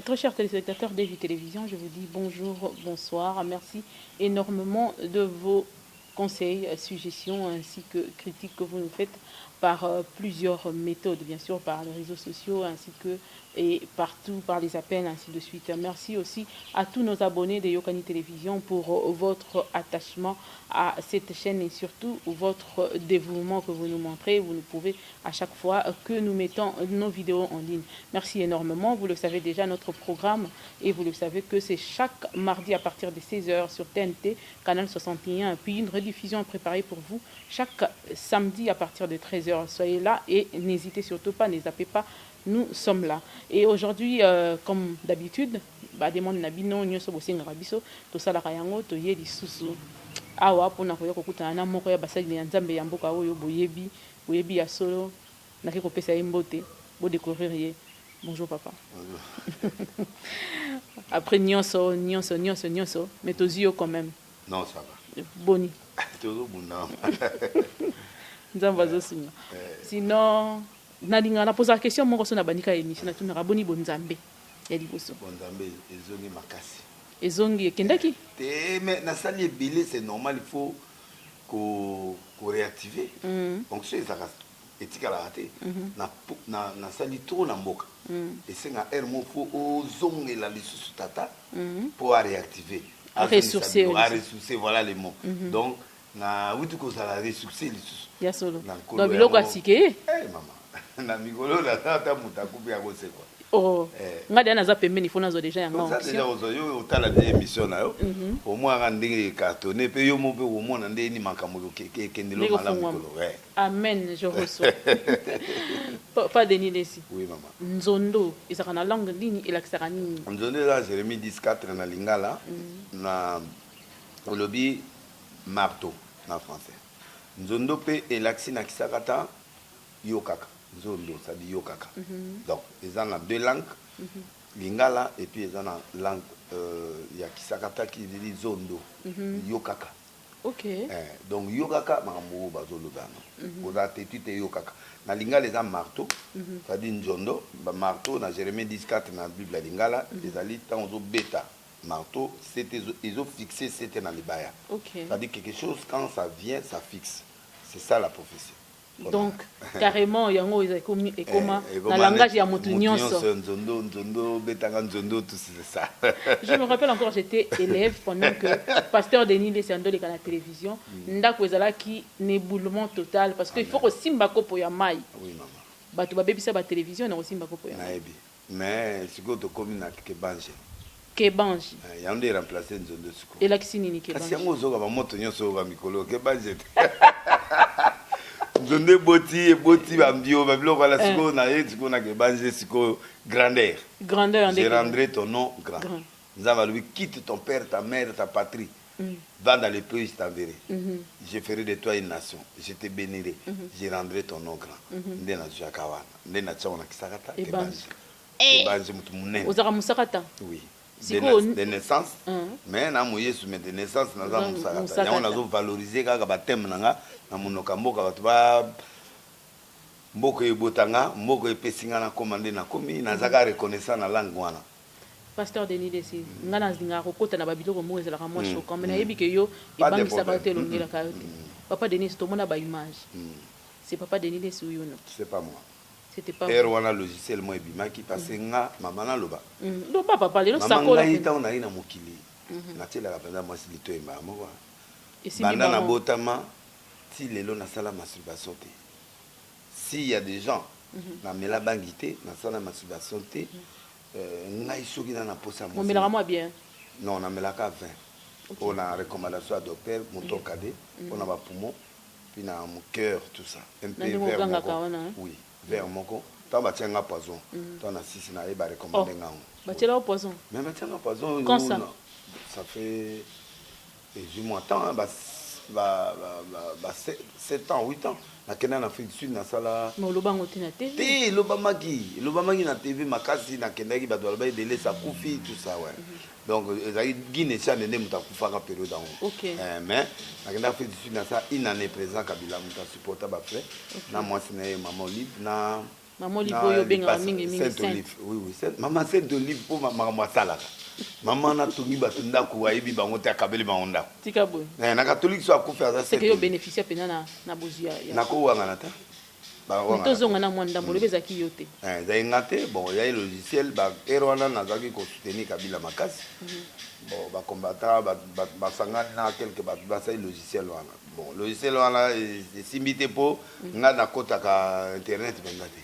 Très chers téléspectateurs d'Evi Télévision, je vous dis bonjour, bonsoir. Merci énormément de vos conseils, suggestions ainsi que critiques que vous nous faites par plusieurs méthodes, bien sûr par les réseaux sociaux ainsi que et partout par les appels, ainsi de suite. Merci aussi à tous nos abonnés de Yokani Télévision pour votre attachement à cette chaîne et surtout votre dévouement que vous nous montrez. Vous nous pouvez à chaque fois que nous mettons nos vidéos en ligne. Merci énormément. Vous le savez déjà, notre programme, et vous le savez que c'est chaque mardi à partir de 16h sur TNT, canal 61, puis une rediffusion préparée pour vous chaque samedi à partir de 13h. Soyez là et n'hésitez surtout pas, ne zappez pas, nous sommes là. Et aujourd'hui, comme d'habitude, ba demande na bino nyonso bosengaka biso tosalaka yango, toye lisusu awa mpona koya kokutana na moko ya basali ya Nzambe ya mboka oyo boyebi, boyebi ya solo. Naki kopesa ye mbote, bodécouvrir ye. Bonjour papa. Après nyonso nyonso nyonso nyonso, mais tozwi yo quand même. Non, ça va. Boni? Tozobunda. Nzambe azosunga. Sinon nalingaka napozaka question moko so na bandika ya émission, natunaka: boni bonzambe ya liboso? Bonzambe ezongi makasi. Ezongi? Ekendaki? Te, mais nasali ebele, c'est normal, il faut koréactiver fonction ezalaka, etikalaka te. Nasali trop na mboka, esenga aire moko faut ozongela lisusu tata mpo aréactiver. Aressourcer. Aressourcer, voilà le mot. Donc nawuti kozala ressource lisusu. Ya solo? Donc biloko ya sike ye? Mama, na mikolo naza ata moto akufi ya kosekwa. Oh, nga deya naza pembeni, fo nazwa déjà yango. Déjà kozwa yo, otala déjà émission na yo, omonaka ndenge ecartonne, mpe yo mo mpe omona ndenge nini makambo ekendelo malamu mikolo. Amen, je reçois. Papa Denis Lesi. Oui mama. Nzondo ezalaka na langue nini? Elakisaka nini? Nzondo eza Jérémie 14 na lingala, na olobi marteau na français. Nzondo mpe elakisi na kisakata yo kaka nzondo, c'est-à-dire yo kaka. Donc eza na deux langues, lingala et puis eza na langue ya kisakata qui veut dire zondo, yo kaka. Donc yo kaka makambo oyo bazoloba yango, oza tetu te, yo kaka. Na lingala eza marteau, c'est-à-dire nzondo, marteau na Jérémie 14 na Bible ya lingala. Ezali ntango ozobeta marteau, sete ezofixe sete na libaya. C'est-à-dire quelque chose, quand ça vient, ça fixe. C'est ça la prophétie. Donc carrément yango ekoma na langage ya motu nyonso. Nzondo, nzondo, betanga nzondo, tout, c'est ça. Je me rappelle encore, j'étais élève pendant que pasteur Denis Lessie andoleka na télévision. Ndako ezalaki na éboulement total parce que il faut kosimba kopo ya mai. Oui mama. Bato babebisa batélévision na kosimba kopo ya mai. Nayebi, mais sikoyo tokomi na kebange. Kebange. Yango nde remplace nzondo sikoyo. Elakisi nini? Kasi kebange yango ozoka bamoto nyonso oyo bamikolo kebange te. Nzondo eboti, eboti bambio, babiloko wana. Sikoyo na ye, sikoyo na kebange, sikoyo grandeur. Grandeur. Je rendrai ton nom grand. Nzambe alobi: quitte ton père, ta mère, ta patrie, va dans le pays, je t'enverrai, je ferai de toi une nation, je te bénirai, je rendrai ton nom grand. Nde nazwaka wana, nde natiango na kisakata kebange. Kebange, motu monene. Ozalaka mosakata? Oui, de naissance, mais na moyesu, mais de naissance naza mosakata. Yango nazovalorize kaka bathème na nga na monoko ya mboka. Bato ba mboka ebotanga, mboka epesi nga nakóma nde nakomi, naza kaka reconnaissant na langue wana. Pasteur Denis Lesi, nga nalingaka kokota na babiloko moko ezalaka mwa choquant, mais nayebi ke yo ebangisaka yo te, elongelaka yo te. Papa Denis, tomona baimage, c'est papa Denis Lesi oyo no? C'est pas moi. C'était pas Heure wana logiciel mo ebimaki, parce que nga mama naloba. Loba papa, lelo. Mama, ngai ntango nayi na mokili, natielaka mpenza mwasi litoyembaka moko. Banda nabotama ti lelo, nasala masturbation te. S'il y a des gens, namela bangi te, nasala masturbation te. Ngai soki na posa Omelaka mwa bien? Non, namelaka 20 mpona recommandation ya docteur Motokade, mpona bapoumon puis na cœur, tout ça. Un peu verre moko. Oui, verre moko. Ntango batianga poison, ntango na sisi na ye barecommande nga yango. Batiela poison? Mais batianga poison. Quand ça? Ça fait ezwi mwa temps, ba 7 ans, 8 ans. Nakenda na Afrique du Sud, nasala. Mais olobango te na TV. Te, elobamaki, elobamaki na TV makasi. Nakendaki, bato balobaki Delesi akufi, tout ça, ouais. Donc ezalaki Guine Chane nde moto akufaka période yango. Mais nakenda Afrique du Sud, nasala une année. Président Kabila moto asupporta bafrais na mwasi na ye mama Olive na Mama Olive oyo obengaka mingi mingi Sainte Olive. Oui oui, Sainte Mama Sainte Olive po makambo asalaka. Mama natongi bato ndako ayebi bango te akabeli bango ndako. Tika boye. Eh, na catholique so akufi aza Sainte. Yo bénéficier pena na na bozwi ya. Nakowangana te. Tozonga na mwa ndambo lobi ezalaki yo te. Eh, ezalaki nga te. Bon, ezalaki logiciel ba heure wana nazalaki kosoutenir Kabila makasi. Bon, ba combattant basangani na quelque bato basali logiciel wana. Bon, logiciel wana esimbi te mpo nga nakotaka internet mpenza te.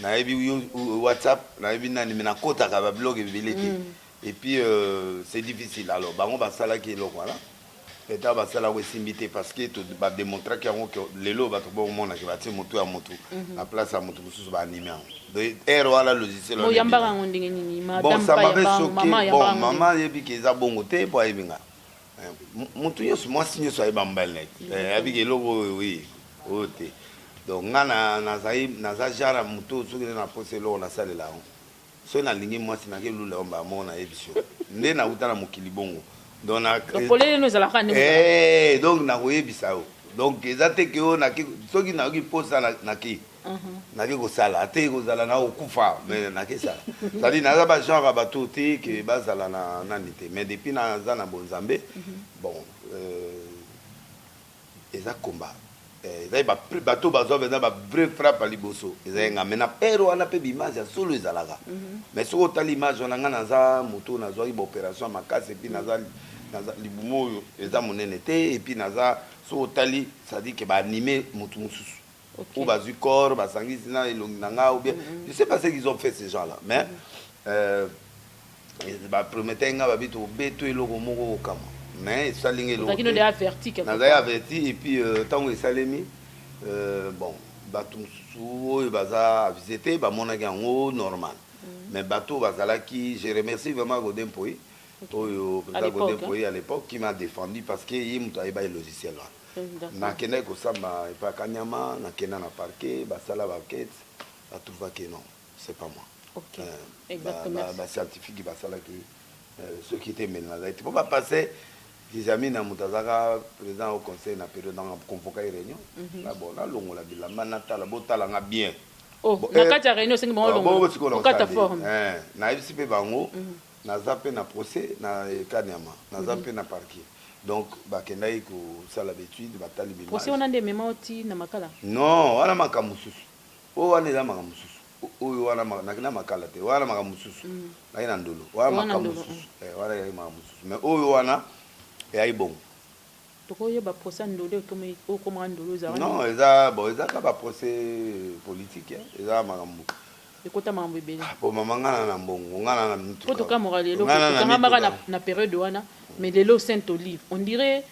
Nayebi yo WhatsApp, nayebi nani, mais nakotaka babiloko ebele te. Et puis c'est difficile. Alors bango basalaki eloko wana, peut-être basalaki esimbi te parce que badémontraki yango ke lelo bato bokomonaki batie motu ya motu na place ya motu mosusu, baanime yango. Donc heure wana logiciel wana Oyambaka yango ndenge nini? Bon, ça m'avait choqué. Bon, mama ayebi ke eza bongo te mpo ayebi nga. Motu nyonso, mwasi nyonso ayeba mobali na ye te, ayebiki eloko oyo, oui, oyo te. Donc nga nazali, naza genre ya motu, soki nde naposa eloko, nasalela yango. Soki nalingi mwasi, nake lula yo mbala moko, nayebi so nde nauta na mokili bongo. Donc na Polele no ezalaka ndenge Donc nakoyebisa yo, donc eza te ke oyo nake, soki nayoki mposa, nake nake kosala ate kozala na kokufa, mais nakesala. C'est-à-dire naza bagenre ya bato te ke bazala na nani te. Mais depuis naza na bonzambe, bon, eza combat. Ezali bato bazwa mpenza bavrai frappe ya liboso, ezali nga. Mais na pere wana mpe baimage ya solo ezalaka. Mais soki otali image wana, nga naza moto nazwaki baopération ya makasi, et puis naza libumu oyo eza monene te, et puis naza, soki otali, c'est-à-dire ke baanime motu mosusu oyo bazwi corps, basangisi na elongi na nga, ou bien je sais pas ce qu'ils ont fait, ces gens là. Mais baprometaki nga, babi tobeto eloko moko kokama, mais esali nga eloko. Nazali averti. Et puis ntango esalemi, bon, bato mosusu oyo baza avisé te bamonaki yango normal, mais bato bazalaki, je remercie vraiment Godin Poi oyo, président Godin Poi à l'époque, qui m'a défendu, parce que ye moto ayeba ye logiciel wana. Nakendaki kosamba epai ya Kanyama, nakenda na parquet, basala baenquête, batrouvaki non, c'est pas moi. Bascientifique basalaki soki te emeli, nazali te mpo bapasse vis-à-vis na moto azalaka président au conseil na période nanga, convoka ye réunion na, bon, nalongola bilamba, natala, botalanga bien. Na kati ya réunion osengi bango okata forme? Nayebisi mpe bango naza mpe na procès na Kanyama, naza mpe na parquet. Donc bakendaki kosala baétude, batali. Procès wana nde emema oti na Makala? Non, wana makambo mosusu. Oyo wana eza makambo mosusu. Oyo wana nakenda Makala te, wana makambo mosusu. Naki na Ndolo, wana makambo mosusu, wana eyaki makambo mosusu. Mais oyo wana eyaki bongo. Tokoyeba procès ya Ndolo okomaka Ndolo ezala? Non, eza bon, eza kaka baprocès politique, eza makambo Ekota makambo ebele. Po mama, ngana na mbongo, ngana na mituka. Po tokamwaka lelo, tokangamaka na période wana, mais lelo Sainte Olive, on dirait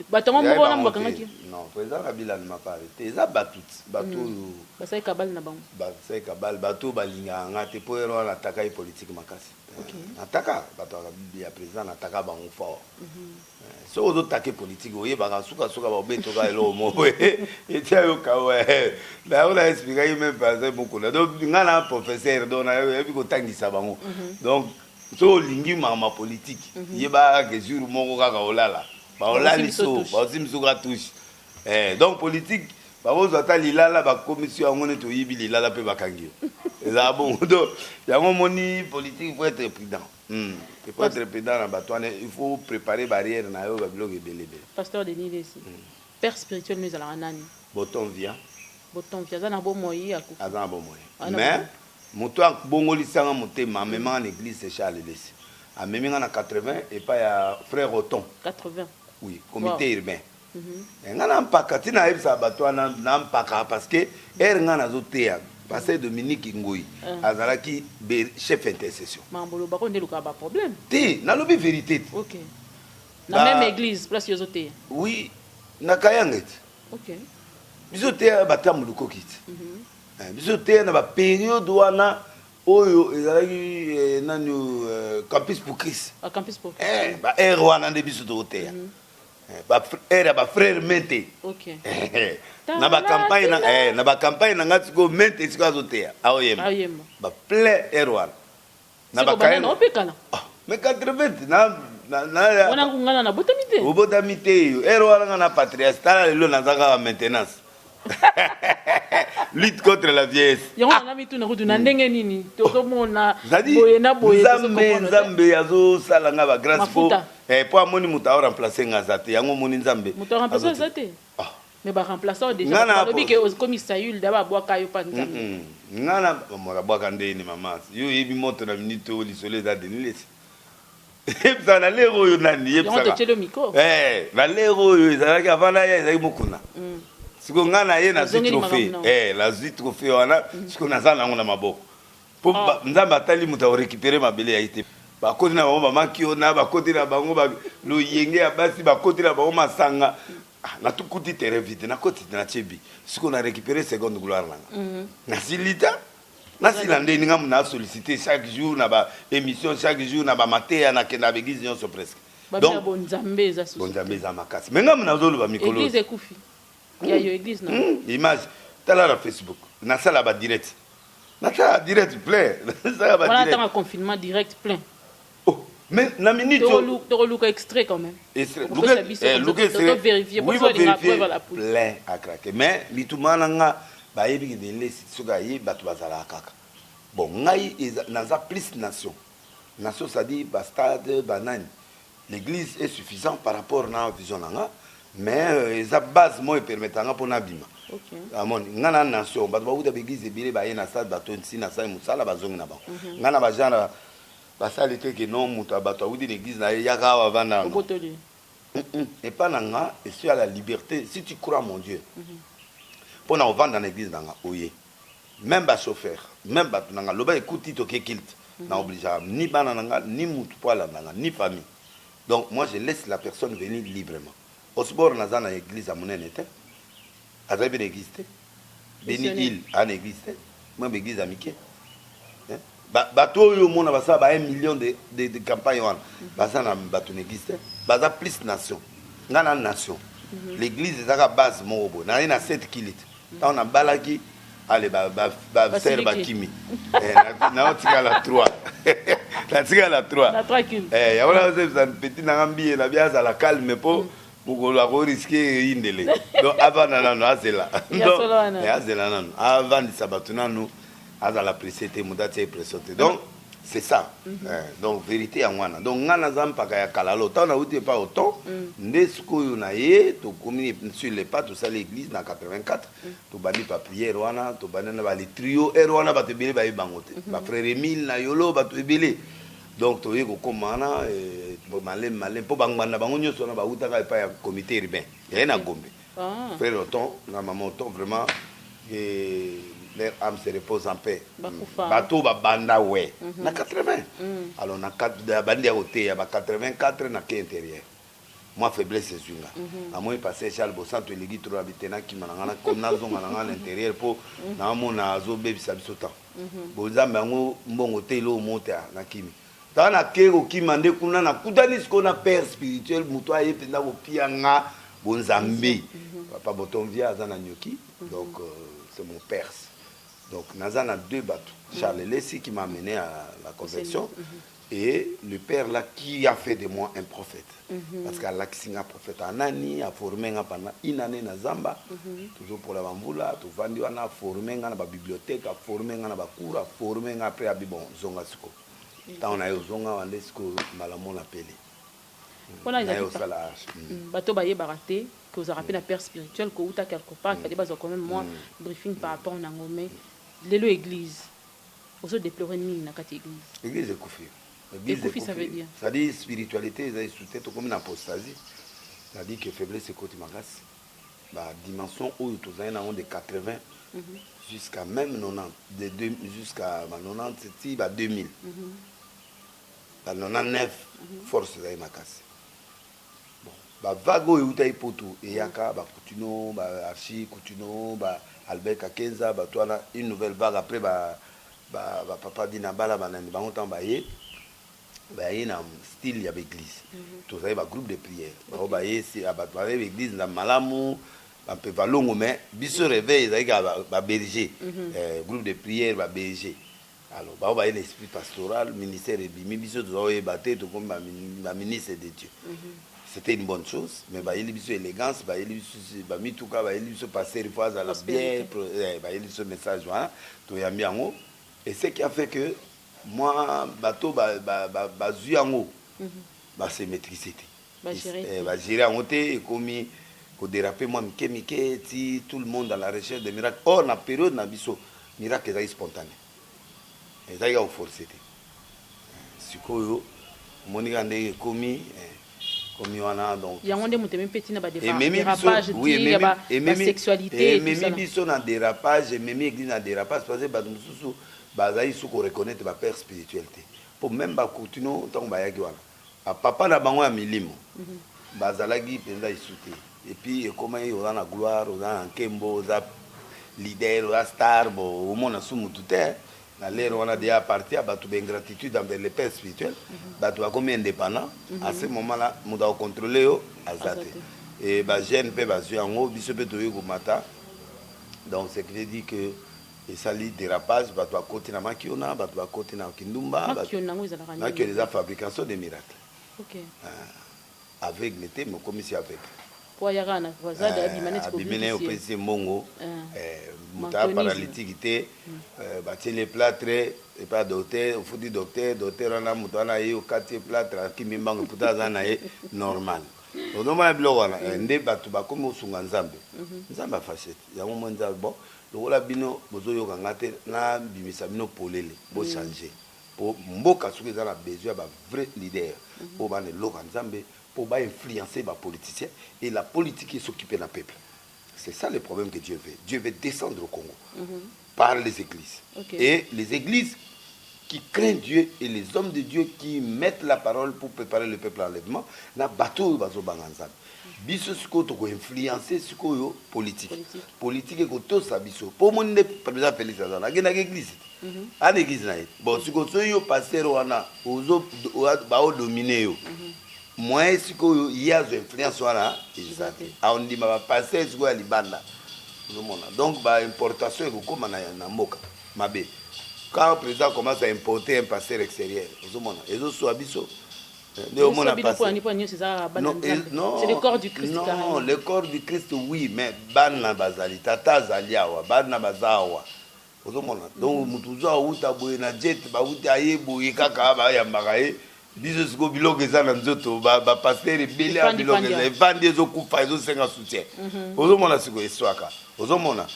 bato yango moko wana bakangaki. Non, président Kabila ne m'a pas arrêté. Eza bato, bato oyo Basali kabale na bango. Basali kabale, bato oyo balingaka nga te, mpo ero wana nataka ye politique makasi. Nataka bato ya président, nataka bango fort. Soki ozotake politique, oyebaka sukasuka babetoka eloko moko etia yoka. Yango na expliquaki même pasteur Mokuna. Donc nga na professeur, donc nayebi kotangisa bango. Donc soki olingi makambo ya politique, yeba ke jour moko kaka olala, baolali so baosimbi soka touche. Donc politique, bakozwa ata lilala, bakomisi yango neti oyibi lilala mpe bakangi yo, ezala bongo. Donc yango omoni, politique, il faut être prudent. Il faut être prudent na bato wana, il faut préparer barrière na yo, babiloko ebele ebele. Pasteur Denis Lesi, père spirituel no ezalaka nani? Boton Via. Boton Via aza na bomoi? Akufa? Aza na bomoi, mais moto abongolisanga motema, amemanga na église, c'est Charles Lesi. Amemi nga na 80 epai ya frère Oton. 80? Oui, comité urbain. Nga na mpaka ntina ayebisaka bato wana na mpaka, parce que ere nga nazoteya, pasteur Dominique Ngoi azalaki chef intercession. Makambo olobaka nde elukaka baproblème. Te, nalobi vérité te. Ok, na même église place yo ozoteya? Oui, na Kayanga ete. Biso teya batambulukoki te, biso teya na bapériode wana oyo ezalaki nani, Campus pour Christ. Campus pour Christ. Baere wana nde biso tokoteya, ere ya bafrère Mente. Na bacampagne, na bacampagne na nga sikoyo, Mente sikoyo azoteya, aoyemba baplein ere wana. Na bakana, mais 80 na Wana ngana nabotami te. Obotami te. Ere wana nga na patriarche. Tala lelo naza kaka maintenance. Lutte contre la vieillesse. Yango nanga mituna kutu na ndenge nini tozomona boye na boye. Nzambe, Nzambe azosala nga bagrâce po po amoni moto aoremplace nga aza te. Yango omoni Nzambe. Moto aremplace aza te, mais baremplaçant déjà balobi ke okomi Saül da, babwaka yo pa Nzambe. Nga na babwaka ndeni? Mama, yo oyebi moto na minute oyo lisolo eza Denis Lesi. Yebisaka na lere oyo nani? Yebisaka na lere oyo ezalaki avant na ye, ezalaki mokuna. Sikoyo ngai na ye nazwi trophée, nazwi trophée wana. Sikoyo naza nango na maboko mpo Nzambe atali moto akorécupérer mabele ya ye te. Bakoti na bango bamaki na bakoti na bango loyenge ya basi, bakoti na bango masanga. Natukuti terrain vide, nakoti, natie bi. Sikoyo na récupérer seconde gloire nanga, nasili ta, nasila ndeni. Nga na sollicité chaque jour na ba émission, chaque jour na bamateya, nakenda ba église nyonso presque. Donc bonzambe eza Bonzambe eza makasi, mais nga nazoloba mikolo. Église ekufi ya yo, église na Image, tala na Facebook, nasala ba direct, nasala direct plein, nasala ba direct. Wana confinement, direct plein. Oh, mais na minute Tokoluka extrait quand même. Extrait, vérifier. Oui, vérifier, plein à craquer. Mais bituma na nga, bayebi ke Delesi soki aye, bato bazalaka kaka. Bon, ngai naza plus nation, nation, c'est-à-dire bastade, banani. L'église est suffisant par rapport na vision na nga, mais eza base moko epermettanga mpo nabima. Amoni nga na nation, bato bauta baeglise ebele, baye na stade, bato nsi nasali mosala, bazongi na bango. Nga na bagenre basali te ke non, moto bato awuti na église na ye, yaka awa, vanda. Epa na nga esi ya la liberté. Si tu crois mon Dieu, mpo na ovanda na église na nga, oye même bachauffeur, même bato na nga, loba ekuti toke culte, na obligeaka ni bana na nga, ni mutu mpo alanda nga, ni famille. Donc moi, je laisse la personne venir librement. Osbor naza na église ya monene te, azali mpe na église te. Beni il aa na église te, mwa baeglise ya mike. Bato oyo omona basala ba 1 million de campagne wana, baza na bato na église te, baza plus nation. Nga na nation, l'église ezaka base moko boye. Naye na 7 kilite ntango nabalaki, ale basere bakimi, naotikala 3, natikala 3. Yango nazebisa petit nanga mbiye na bi azala calme mpo mokolo akorisquer eyindele. Donc avanda nano, azela, azela nano, avandisa bato nano, azala pressé te, moto atia pression te. Donc c'est ça. Donc vérité yango wana. Donc nga naza mpaka ya kala. Lo ntango nauti epa autant nde sikoyo na ye, tokomi sur le pas, tosali église na 84, tobandi pa prière wana, tobandi na bale trio ere wana, bato ebele bayebi bango te, bafrère Emile na Yolo, bato ebele. Donc toye kokóma wana malemi malemi, mpo bangbanda bango nyonso wana bautaka epai ya comité urbain yaye na Gombe. Frère Oton na mama Oton, vraiment, et leur âme se repose en paix. Bato babanda we na 80. Alors na bandi ya koteya ba 84, na ke intérieur, mwa faiblesse ezwi nga, namoni pasteur Charles Bosanto eleki tro na bite, nakima na nga, comme nazonga na nga na intérieur mpo naamona azobebisa biso temps. Bonzambe yango mbongo te, eloko moko te. Nakimi. Tala, nake kokima nde kuna nakutani sikoyo na père spirituel, moto aye mpenza kopia nga bonzambe, papa Botonvia, aza na Nyoki. Donc c'est mon père. Donc naza na deux bato, Charles Elesi qui m'a amené à la conversion et le père là qui a fait de moi un prophète, parce qu'alakisi nga prophète anani, aforme nga pendant une année na zamba, toujours pour la bamvula. Tovandi wana, aforme nga na babibliothèque, aforme nga na bacours, aforme nga. Après abi: "Bon, zonga sikoyo." Ntango na ye ozonga wana nde sikoyo mbala mona pele. Mpona osala. Bato bayebaka te ke ozalaka mpe na père spirituel kouta quelque part, fallait bazwa quand même moi briefing par rapport nango. Mais lelo église, ozodéplore nini na kati église? Église ekufi. Ekufi, ça veut dire? C'est-à-dire spiritualité eza esu te, tokomi na apostasie, c'est-à-dire que faiblesse ekoti makasi. Badimension oyo tozali nango de 80 jusqu'à même 90, de deux, jusqu'à ba 90 ti ba 2000, ba 99, force ezali makasi. Bon, bavague oyo eutaki poto eyaka, bakutino, baarchi Kutino, ba Albert Kakenza, bato wana, une nouvelle vague. Après bapapa dina bala banani, bango ntango baye, baye na style ya baeglise. Tozali bagroupe de prière, bango baye, bato baye baeglise na malamu, bampe valongo. Mais biso réveil ezalaki kaka baberger, groupe de prière, baberger. Alors bango baye na esprit pastoral, ministère ebimi, biso toza koyeba te, tokomi baministre de Dieu. C'était une bonne chose, mais bayeli biso élégance, bayeli biso bamituka, bayeli biso pasteur, il faut azala bien, bayeli biso message wana, toyambi yango. Et ce qui a fait que moi, bato bazwi yango, base maîtrise te, bagérer yango te, ekomi kodéraper mwa mike mike ti tout le monde à la recherche de miracle. Or na période na biso, miracle ezalaki spontané, ezalaki ya koforcer te. Sikoyo omoni kaka ndenge ekomi, komi wana. Donc yango nde moto ememi mpe ntina badérapage ti ya basexualité. Ememi biso na dérapage, ememi église na dérapage, parce que bato mosusu bazali su koreconnaître bapère spirituel te, mpo même bakutino, ntango bayaki wana, bapapa na bango ya milimo bazalaki mpenza esu te. Et puis ekomaki oza na gloire, oza na nkembo, oza leader, oza star, bo omona su mutu te. Na lere wana deya parti ya bato baingratitude envers le père spirituel, bato bakomi indépendant. À ce moment là, moto akocontrôle yo aza te. E bajeune mpe bazwi yango, biso mpe toyei komata. Donc ce qui veut dire que esali dérapage, bato bakoti na makiona, bato bakoti na kindumba. Makiona eza fabrication de miracle. Aveugle te, mokomisi aveugle. Po ayaka na croisade, abima neti. Abimi na ye, opesi ye mbongo. Moto aya paralytique te, batieli plâtre epai ya docteur, ofuti docteur, docteur wana, moto wana aye, okati ye plâtre, akimi mbango, pourtant aza na ye normal. Ozomona biloko wana nde bato bakomi kosunga Nzambe. Nzambe afâché te. Yango moi Nzambe, bon, lokola bino bozoyoka nga te, nabimisa bino polele, bochange, po mboka soki eza na besoin ya bavrai leader oyo bana eloko ya Nzambe mpo bainfluencer bapoliticien, et la politique es'occupe na peuple. C'est ça le problème que Dieu veut. Dieu veut descendre au Congo par les églises. Et les églises qui craignent Dieu et les hommes de Dieu qui mettent la parole pour préparer le peuple à l'enlèvement, na bato oyo bazobanga Nzambe. Biso sikoyo tokoinfluence sikoyo politique. Politique ekotosa biso. Mpo omoni nde président Félix aza wana, akendaki église te, ana église na ye. Bon, sikoyo soki yo pasteur wana baodomine yo, moyen sikoyo ye azwa influence wana eza te. Aondima bapasteur sikoyo ya libanda, ozomona. Donc baimportation ekokóma na mboka mabe. Quand président commence à importer un pasteur extérieur, ozomona ezoswa biso. Nde omona, c'est le corps du Christ. Non, le corps du Christ, oui, mais bana bazali, tata azali awa, bana baza awa, ozomona. Donc motu ozo awuta boye na jet, bawuti aye boye kaka, bayambaka ye. Biso sikoyo biloko eza na nzoto, bapasteur ebele ya biloko eza evandi, ezokufa, ezosenga soutien, ozomona. Sikoyo eswaka, ozomona.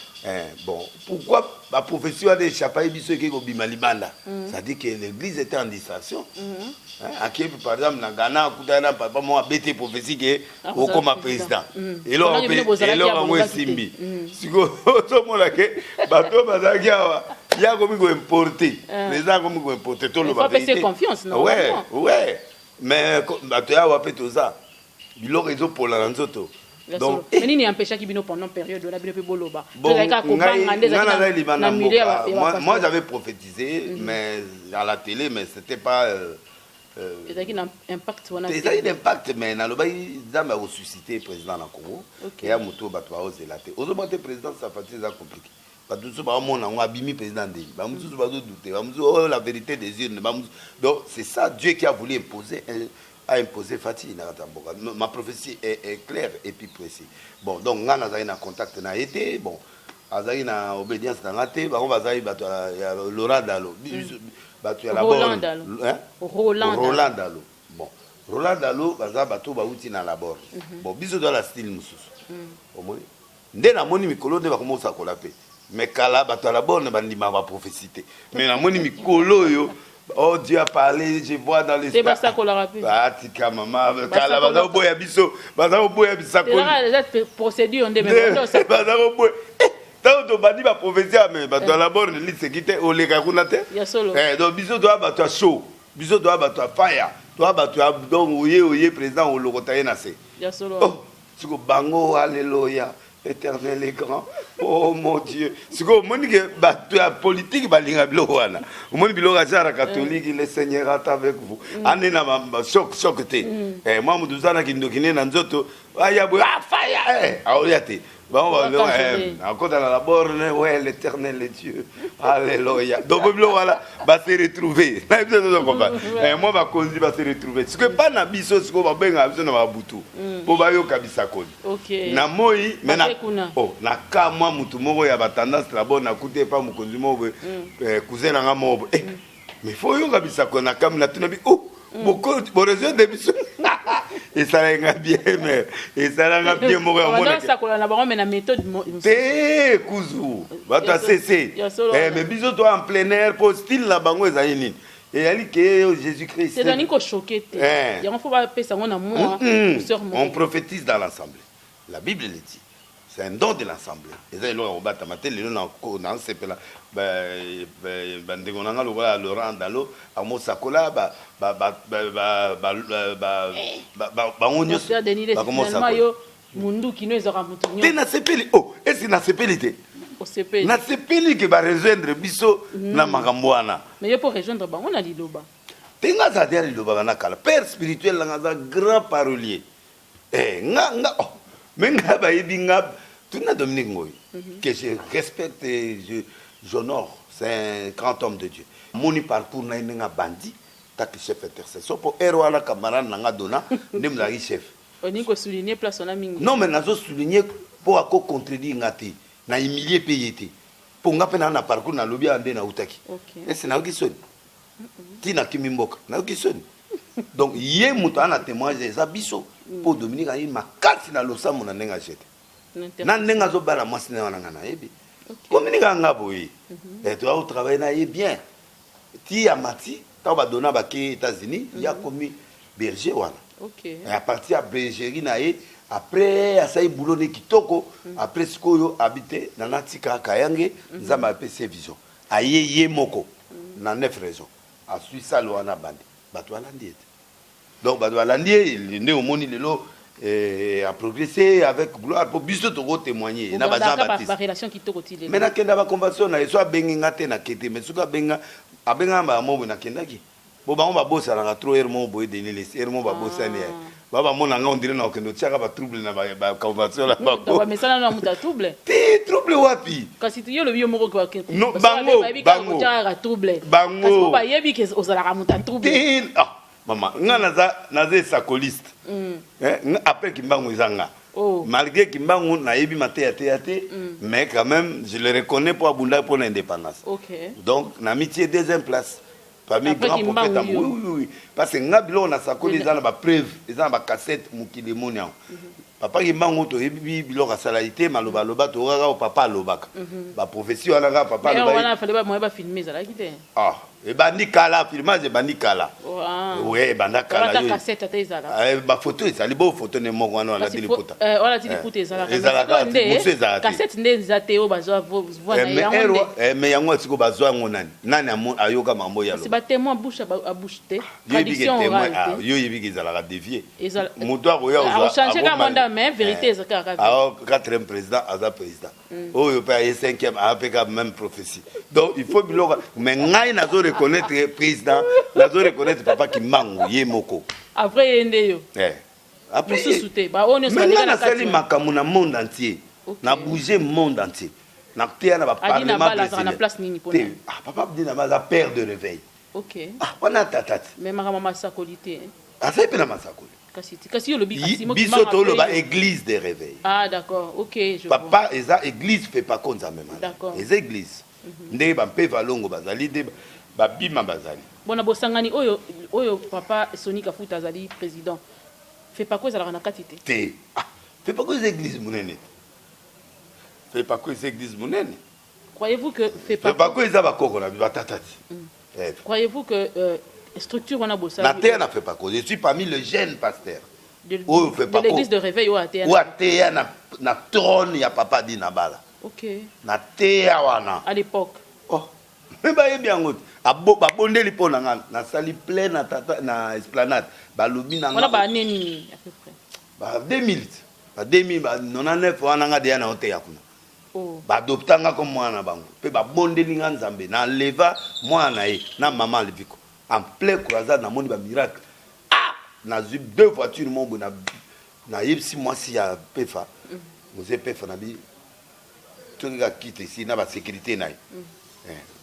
Bon, pourquoi baprophétie wana échappa ye biso, ekei kobima libanda? C'est-à-dire que l'église était en distraction. Akei par exemple na Ghana, akutani na papa moko, abeti prophétie ke okoma président. Eloko yango esimbi. Sikoyo ozomona ke bato bazalaki awa, ye akomi koimporte, président akomi koimporte. Toloba ouais, mais bato ya awa mpe toza, biloko ezopola na nzoto. Donc nini empêchaki bino pendant période wana, bino mpe boloba? Nazali libanda mboka. Moi, j'avais prophétisé, mais à la télé, mais c'était pas Ezalaki na impact wana? Ezalaki na impact, mais nalobaki Nzambe akosuscite président na Congo, eya moto oyo bato baozela te. Ozomona te, président Safati eza compliqué. Bato mosusu baomona yango, abimi président ndeni, bamosusu bazodute, bamosusu oyo la vérité des urnes, bamosusu. Donc c'est ça Dieu qui a voulu imposer, a imposé Fati na kati ya mboka. Ma prophétie est claire et puis précis. Bon, donc nga nazalaki na contact na ye te. Bon, azalaki na obédience na nga te. Bango bazalaki bato ya Laurent Dalo, bato ya Roland Dalo. Roland, Roland Dalo. Bon, Roland Dalo, baza bato bauti na labor. Bon, biso toza na style mosusu. Omoni nde namoni mikolo nde bakomosakola mpe, mais kala bato ya labor bandimaka baprophétie te. Mais namoni mikolo oyo, oh, Dieu a parlé, je vois dans l'esprit. Atika mama, kala baza koboya biso, baza koboya bisakoli. Procédure nde. Baza koboya. Ntango tobandi baprophétie ya me bato ya labor liseki te, oleka kuna te. Donc biso toya bato ya show, biso toya bato ya fire, toya bato ya, donc oye, oye président, olokota ye na se. Oh, siko bango, alléluia, Éternel est grand, oh mon Dieu. Sikoyo omoni ke bato ya politike balinga biloko wana. Omoni biloko ya genre catholique, le Seigneur est avec vous, ande na choc choc te. Mwa moto oza na kindoki nde na nzoto, aya boye, afaya, aoya te. Bango akota na la borne, ouais, l'Éternel est Dieu, alléluia. Donc biloko wana base retrouver na biso, tozokompa mwa bakonzi base retrouver. Sikoyo epa na biso, sikoyo babengaka biso na babutu mpo bayoka bisakoli na moi. Mais na ka mwa mutu moko ya batendance la borne, nakuti epa mokonzi moko boye, cousin na nga moko boye, mais faut oyoka bisakoli na kami. Natuna bi, oh, borejoindre biso, esalaki nga bien, mais esalanga bien moko. Yamonasakola na bango, mais na méthode Te, kuzu bato ya cc, mais biso to en plein air, po style na bango ezali nini? Ezali ke Jésus Christ. Ezali kochoquer te, yango faut bapesa yango na mwa. On prophétise dans l'assemblée, la Bible le dit, c'est un don de l'assemblée. Eza eloko ya kobatama te. Lelo nasepela bandeko na nga lokola Laurent Dalo amosakola, bango nyonso. Munduki no ezwaka motu. Te, nasepeli. O esi nasepeli te, nasepeli ke barejoindre biso na makambo wana. Mais yo mpo rejoindre bango na liloba? Te, nga aza te ya liloba na kala. Père spirituel nanga aza grand parolier. Nga, oh, mais nga bayebi nga, tuna Dominique Ngoyi, que je respecte et j'honore, c'est un grand homme de Dieu. Moni parcours na ye, ndenge abandi taki chef intercession, mpo ere wana camarade na nga dona nde mozalaki chef. Olingi kosouligne place wana mingi. Non, mais nazosouligne mpo akocontredire nga te, na humilie mpe ye te, mpo nga mpe naa na parcours. Nalobi awa nde nautaki, ese nayoki soni ntina kimi mboka, nayoki soni. Donc ye moto aa na témoignage eza biso, mpo Dominique ayi makasi na losambo na ndenge ajete na ndenge azobala mwasi na wana. Nga nayebi communique nga boye, toya kotravaille na ye bien ti ya mati. Ntango badona bake États-Unis, ye akomi berger wana. À partir ya bergerie na ye, après asali boulot ne kitoko. Après sikoyo abi te, nana tika kayange. Nzambe apesi ye vision, aye ye moko na neuf raison, asui sale wana, bandi bato balandi ye te. Donc bato balandi ye nde omoni lelo aprogressé avec gloire, mpo biso tokotémoigne na bajean Baptiste. Barelation kitoko ti lelo. Mais nakenda baconvention na ye, so abengi nga te, nake te. Mais soki abenga, abengaka mbala moko boye, nakendaki. Po bango babosanaka trop. Ere moko boye, Denis Lesi, ere moko babosani ye, ba bamona nga, ondire na okende otiaka batrouble na baconvention na bango. Bamesana na moto ya trouble. Te, trouble wapi? Kasi yo lobi yo moko. Non, bango, bango. Otiaka trouble. Bango. Kasi po bayebi ke ozalaka moto ya trouble. Te, ah, mama, nga naza esakoliste. Après Kimbangu eza nga. Oh. Malgré Kimbangu nayebi mateya te ya te, mais quand même je le reconnais mpo abundaki mpo na indépendance. Donc namitie deuxième place parmi Après grand Kimbangu, prophète. yo. Oui. Parce que nga biloko nasakoli eza na bapreuve, eza na bacassette, mokili emoni yango. Papa Kimbangu, toyebi biloko asalaki te, maloba aloba, tokaka oyo papa alobaka, baprophétie wana kaka papa Mais alobaki. Wana fallait bamoyen bafilme ezalaki te. Ah, ebandi kala, filmage ebandi kala. Oh, ah. We, ebanda kala. Ata cassette ata ezala. Bafoto ezali bo foto ne moko wana Kasi alati liputa. Wana ti liputa ezalaka. Ezalaka Mais sikoyo nde mosusu ezalaka te. Cassette nde eza te oyo bazwa voix na ye Mais yango ero nde. Mais yango sikoyo bazwa yango nani? Nani ayoka mambo ya Kasi loba? batémoin bouche à bouche te. Yo yebi ke Tradition témoin orale ah, te. yo yebi ke ezalaka dévié. Ezala Moto akoya akochange kaka mwanda, mais vérité eza kaka vérité. Ah, quatrième président aza président, oyo mpe aye cinquième, ape kaka même prophétie. Donc il faut biloko, mais ngai nazo reconnaître président, nazo reconnaître papa Kimbangu ye moko. Après ye nde yo. Après Mosusu te, baoyo nyonso mais baleka ngai na kati nasali wana. Makambo na monde entier, na bouger monde entier, nateya na Adi na baparlement. bala azalaka na place nini mpona? Te, ah, papa Abdi na aza père de réveil. Ah, wana tata te. Mais makambo masakoli te. Azali mpe na masakoli. Kasi yo olobi kasi Biso toloba église de réveil. Ah d'accord, ok, je vois. Papa eza église Fepako Nzambe Malamu. Eza église ndenge bampe valongo bazali, nde babima bazali. Bon, na bosangani oyo papa Soni Kafuta azali président, Fepako ezalaka na kati te? Te, ah, Fepako eza église monene te. Fepako eza église monene. Croyez-vous que Fepako Fepako eza bakoko na batata ti. Croyez-vous que structure wana bosali Nateya na Fepako, je suis parmi le jeune pasteur oyo de Fepako l'église de réveil oyo ateya? Oyo ateya na trône ya papa Dina Bala. Nateya wana. À l'époque? Oh, me bayebi yango te. Babondeli mpo na nga, nasali plein na tata na esplanade, balobi na Wana nga. Baane nini à peu près? Ba 2000, ba 2000, ba 99 wana, nga deya na oteya kuna. Oh. Baadopta nga comme mwana na bango, mpe babondeli nga Nzambe na leva mwana na ye na mama Leviko en plein croisade. Namoni bamiracle, ah, nazwi deux voitures moko boye. Nayebisi mwasi ya pefa. Mzee Pefa na bi soki kaka kite esi na ba sécurité na ye.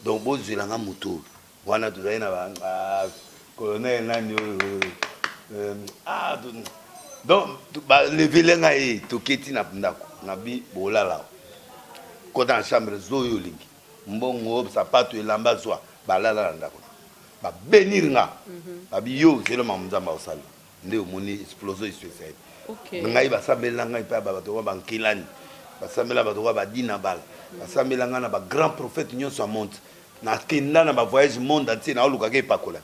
Donc bozwela nga moto oyo wana tozali na ba colonel nani oyo, donc balevele ngai ye, toketi na ndako na bi bolala, kota na chambre, zo oyo olingi, mbongo, sapato, elamba, zwa. Balala na ndako, babénir nga, babi yo zelo mamu Nzambe akosala. Nde omoni explosion spéciale. Ngai basambela ngai mpe bato kwa bankelani, basambela bato kwa badina bala, basambela ngai na bagrand prophète nyonso ya monde. Nakenda na bavoyage monde entier, naolukaka epakola,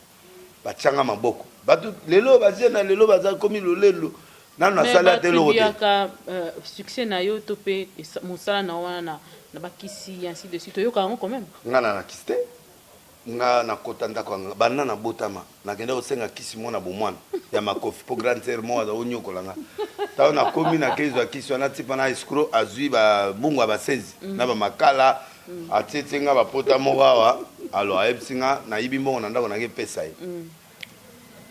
batianga maboko. Bato lelo bazie na lelo baza komi lolendo nano nasali ata eloko te. Succès na yo to mpe mosala na wana na bakisi, ainsi de suite, oyoka yango quand même? Nga na nakisi te. Nga nakota ndako ya banda nabotama, nakenda kosenga kisi mwana bomwana ya makofi mpo grande sœur moko aza konyokola nga. Ntango nakomi, nakezwa kisi wana, tipa na escroc azwi babungu ya basenzi na bamakala, atietie nga bapota moko awa. Alors ayebisi nga nayibi mbongo na ndako, nake pesa ye.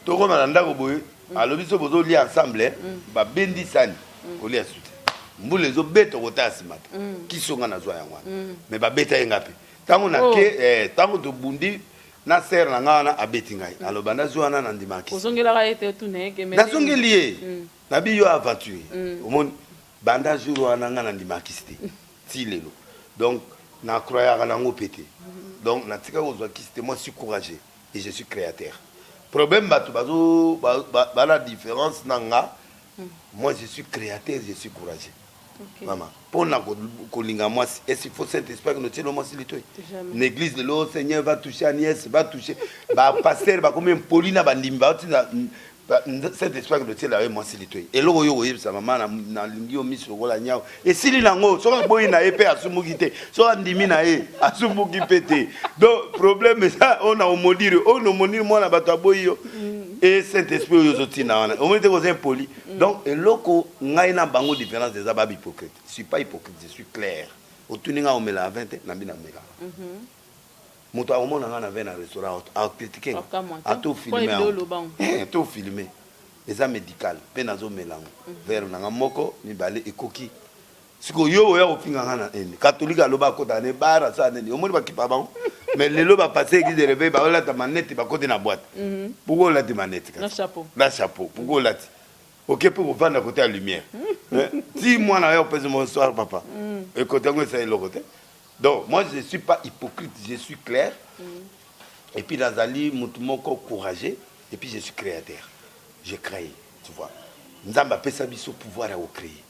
Tokoma na ndako boye, alobi so bozolia ensemble, babendi sani, kolia su te, mbula ezobeta, okotala nsima te. Kisi nga nazwa yango wana, mais babeta ye nga mpe. Ntango nake, ntango tobundi na sœur na ngai wana, abeti ngai, aloba nazwi wana, nandimaki. Ozongelaka ye te? Tuna ye. Nazongeli ye, nabi yo aventure. Omoni, banda jour wana ngai nandimaki te ti lelo. Donc nacroyaka nango mpe te. Donc natika kozwa kisi te. Moi, suis courageux et je suis créateur. Problème, bato bazo bana différence na nga. Moi, je suis créateur, je suis courageux. Mama, mpona kolinga mwasi, est-ce il faut Saint Esprit notielo mwasi litoi na église? Lelo Seigneur va toucher Agnès, va toucher bapasteur, bakomi impoli na bandimi, baotinda Saint Esprit notiela ye mwasi litoi. Eloko oyo koyebisa mama, nalingi yo miso lokola nyao, esili nango. Soki aboyi na ye mpe, asumbuki te. Soki andimi na ye, asumbuki mpe te. Donc problème eza oyo na omodire, oyo na omonire mwana bato aboyi yo e Saint Esprit oyo ozotina wana, omoni te koza impoli. Donc eloko ngai na bango différence eza ba hypocrite. Je suis pas hypocrite, je suis clair. Otuni ngai omela 20 te, nambi namela. Moto akomona ngai na 20 na restaurant, acritiquer ato filme, to filme eza médical mpe nazomela yango, verre na nga moko, mibale ekoki. Sikoyo yo oya kofinga nga na ene catholique, aloba akotaka ne bar, asala nini, omoni bakipa bango. Mais lelo bapasse église de réveil, baolata manete, bakoti na boîte. Pourquoi olati manete na chapeau? Pourquoi olati oke mpe kovanda kote ya lumière ti mwana yo opesi bonsoir papa, ekote yango esa eloko te. Donc moi, je suis pas hypocrite, je suis clair. Et puis nazali motu moko courageux et puis je suis créateur, je crée, tu vois. Nzambe apesa biso pouvoir ya kocréer.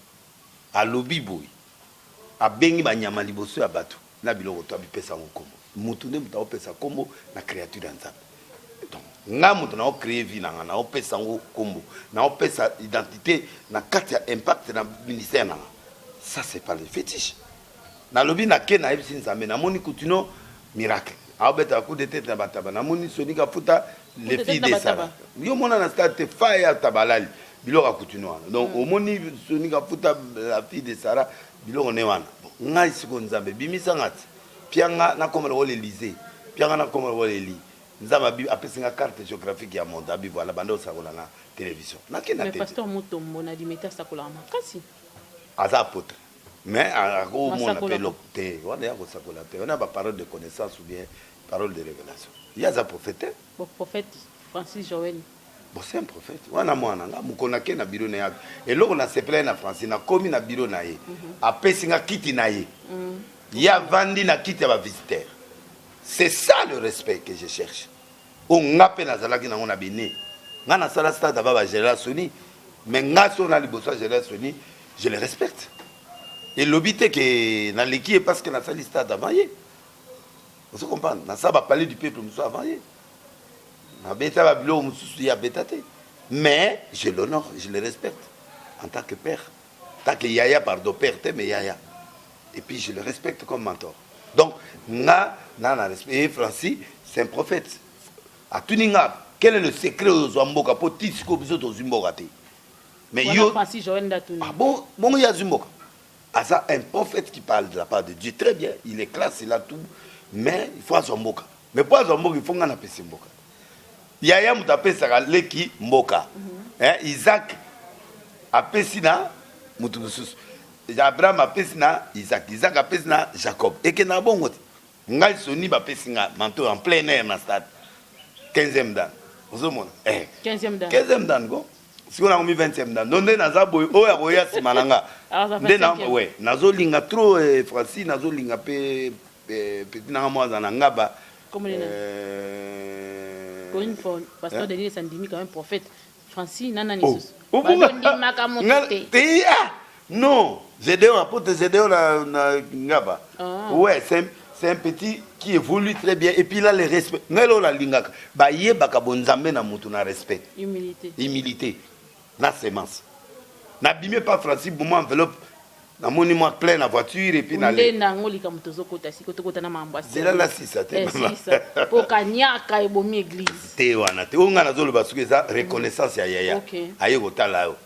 Alobi boye, abengi banyama liboso ya bato na biloko to abipesa yango nkombo. Motu nde moto aopesa nkombo na créature ya Nzambe. Donc nga moto naocréer vie na nga, naopesa yango nkombo, naopesa identité na kati ya impact na ministère na nga. Ça, c'est pas le fétiche. Nalobi nake, nayebisi Nzambe, namoni kutino miracle aobetaka coup de tête na bataba, namoni Soni Kafuta, les filles de Sara. Yo mona na stade te, fa ya tabalali biloko ya kutino wana. Donc omoni Soni Kafuta, la fille de Sara, biloko ne wana. Ngai sikoyo, Nzambe bimisanga ti pianga nakoma lokola Élysée, pianga nakoma lokola Eli. Nzambe abi apesi nga carte géographique ya monde, abi voilà, banda osakola na télévision, nakenda. Mais pasteur Mutombo na limete asakolaka makasi. Aza apôtre, mais akomona mpe eloko te wana ya kosakola te. Wana baparole de connaissance ou bien parole de révélation. Ye aza prophète te. Bon, prophète Francis Joël. Bon, c'est un prophète wana mwana nga. Mokolo nake na bureau na ye, eloko nasepela ye na Francis, nakomi na bureau na ye, apesi nga kiti na ye, ye avandi na kiti ya bavisiteur. C'est ça le respect que je cherche, oyo nga mpe nazalaki nango na bene. Nga nasala stade ava bagénéral Soni, mais nga so na liboso ya général Soni, je le respecte. Elobi te ke naleki ye parce que nasali stade avant ye. Ozo comprendre? Nasala bapalais du peuple mosusu avant ye, nabeta babiloko mosusu ye abeta te, mais je l'honore, je le respecte en tant que père, en tant que yaya, pardon, père te, mais yaya. Et puis je le respecte comme mentor. Donc nga na respect. Et Francis, c'est un prophète. Atuni nga: quel est le secret oyo ozwa mboka, mpo ti sikoyo biso tozwi mboka te? Mais yo Francis Joël Ndatuni. Ah bon, bongo ye azwi mboka. Aza un prophète qui parle de la part de Dieu très bien, il est classe, il a tout, mais il faut azwa mboka. Mais po azwa mboka, il faut nga napesi mboka. Yaya moto apesaka leki mboka. Isaac apesi na moto mosusu. Abraham apesi na Isaac, Isaac apesi na Jacob. Ekendaka bongo te. Ngai Soni bapesi nga manteau en plein air na stade. 15e dan. Ozomona? Eh. 15e dan. 15e dan ko. Sikoyo nakomi 20e dan. Donc nde naza boye oyo akoya nsima na nga. Nde na ouais, nazolinga trop eh, Francis, nazolinga pe eh, petit nanga moko aza na ngaba. Comment il Corinne Fon, pasteur Denis Sandimi quand même prophète. Francis na nani oh. lisusu? Bazondimaka moto te. Te ah non, Gédéon, apôtre Gédéon na ngaba. Ah. Ouais, c'est un petit qui évolue très bien et puis il a le respect. Ngai lo lingaka ba yebaka bonzambe na mutu na respect. Humilité. Humilité. Na semence. Na bimé pas Francis bomo enveloppe namoni mwa plein na voiture et puis na nde nango likambo tozokota siko tokota na mambo zela na sisa te sisa po kaniaka ebomi église te wana te oyo ngai nazoloba soki eza reconnaissance ya yaya aye kotala yo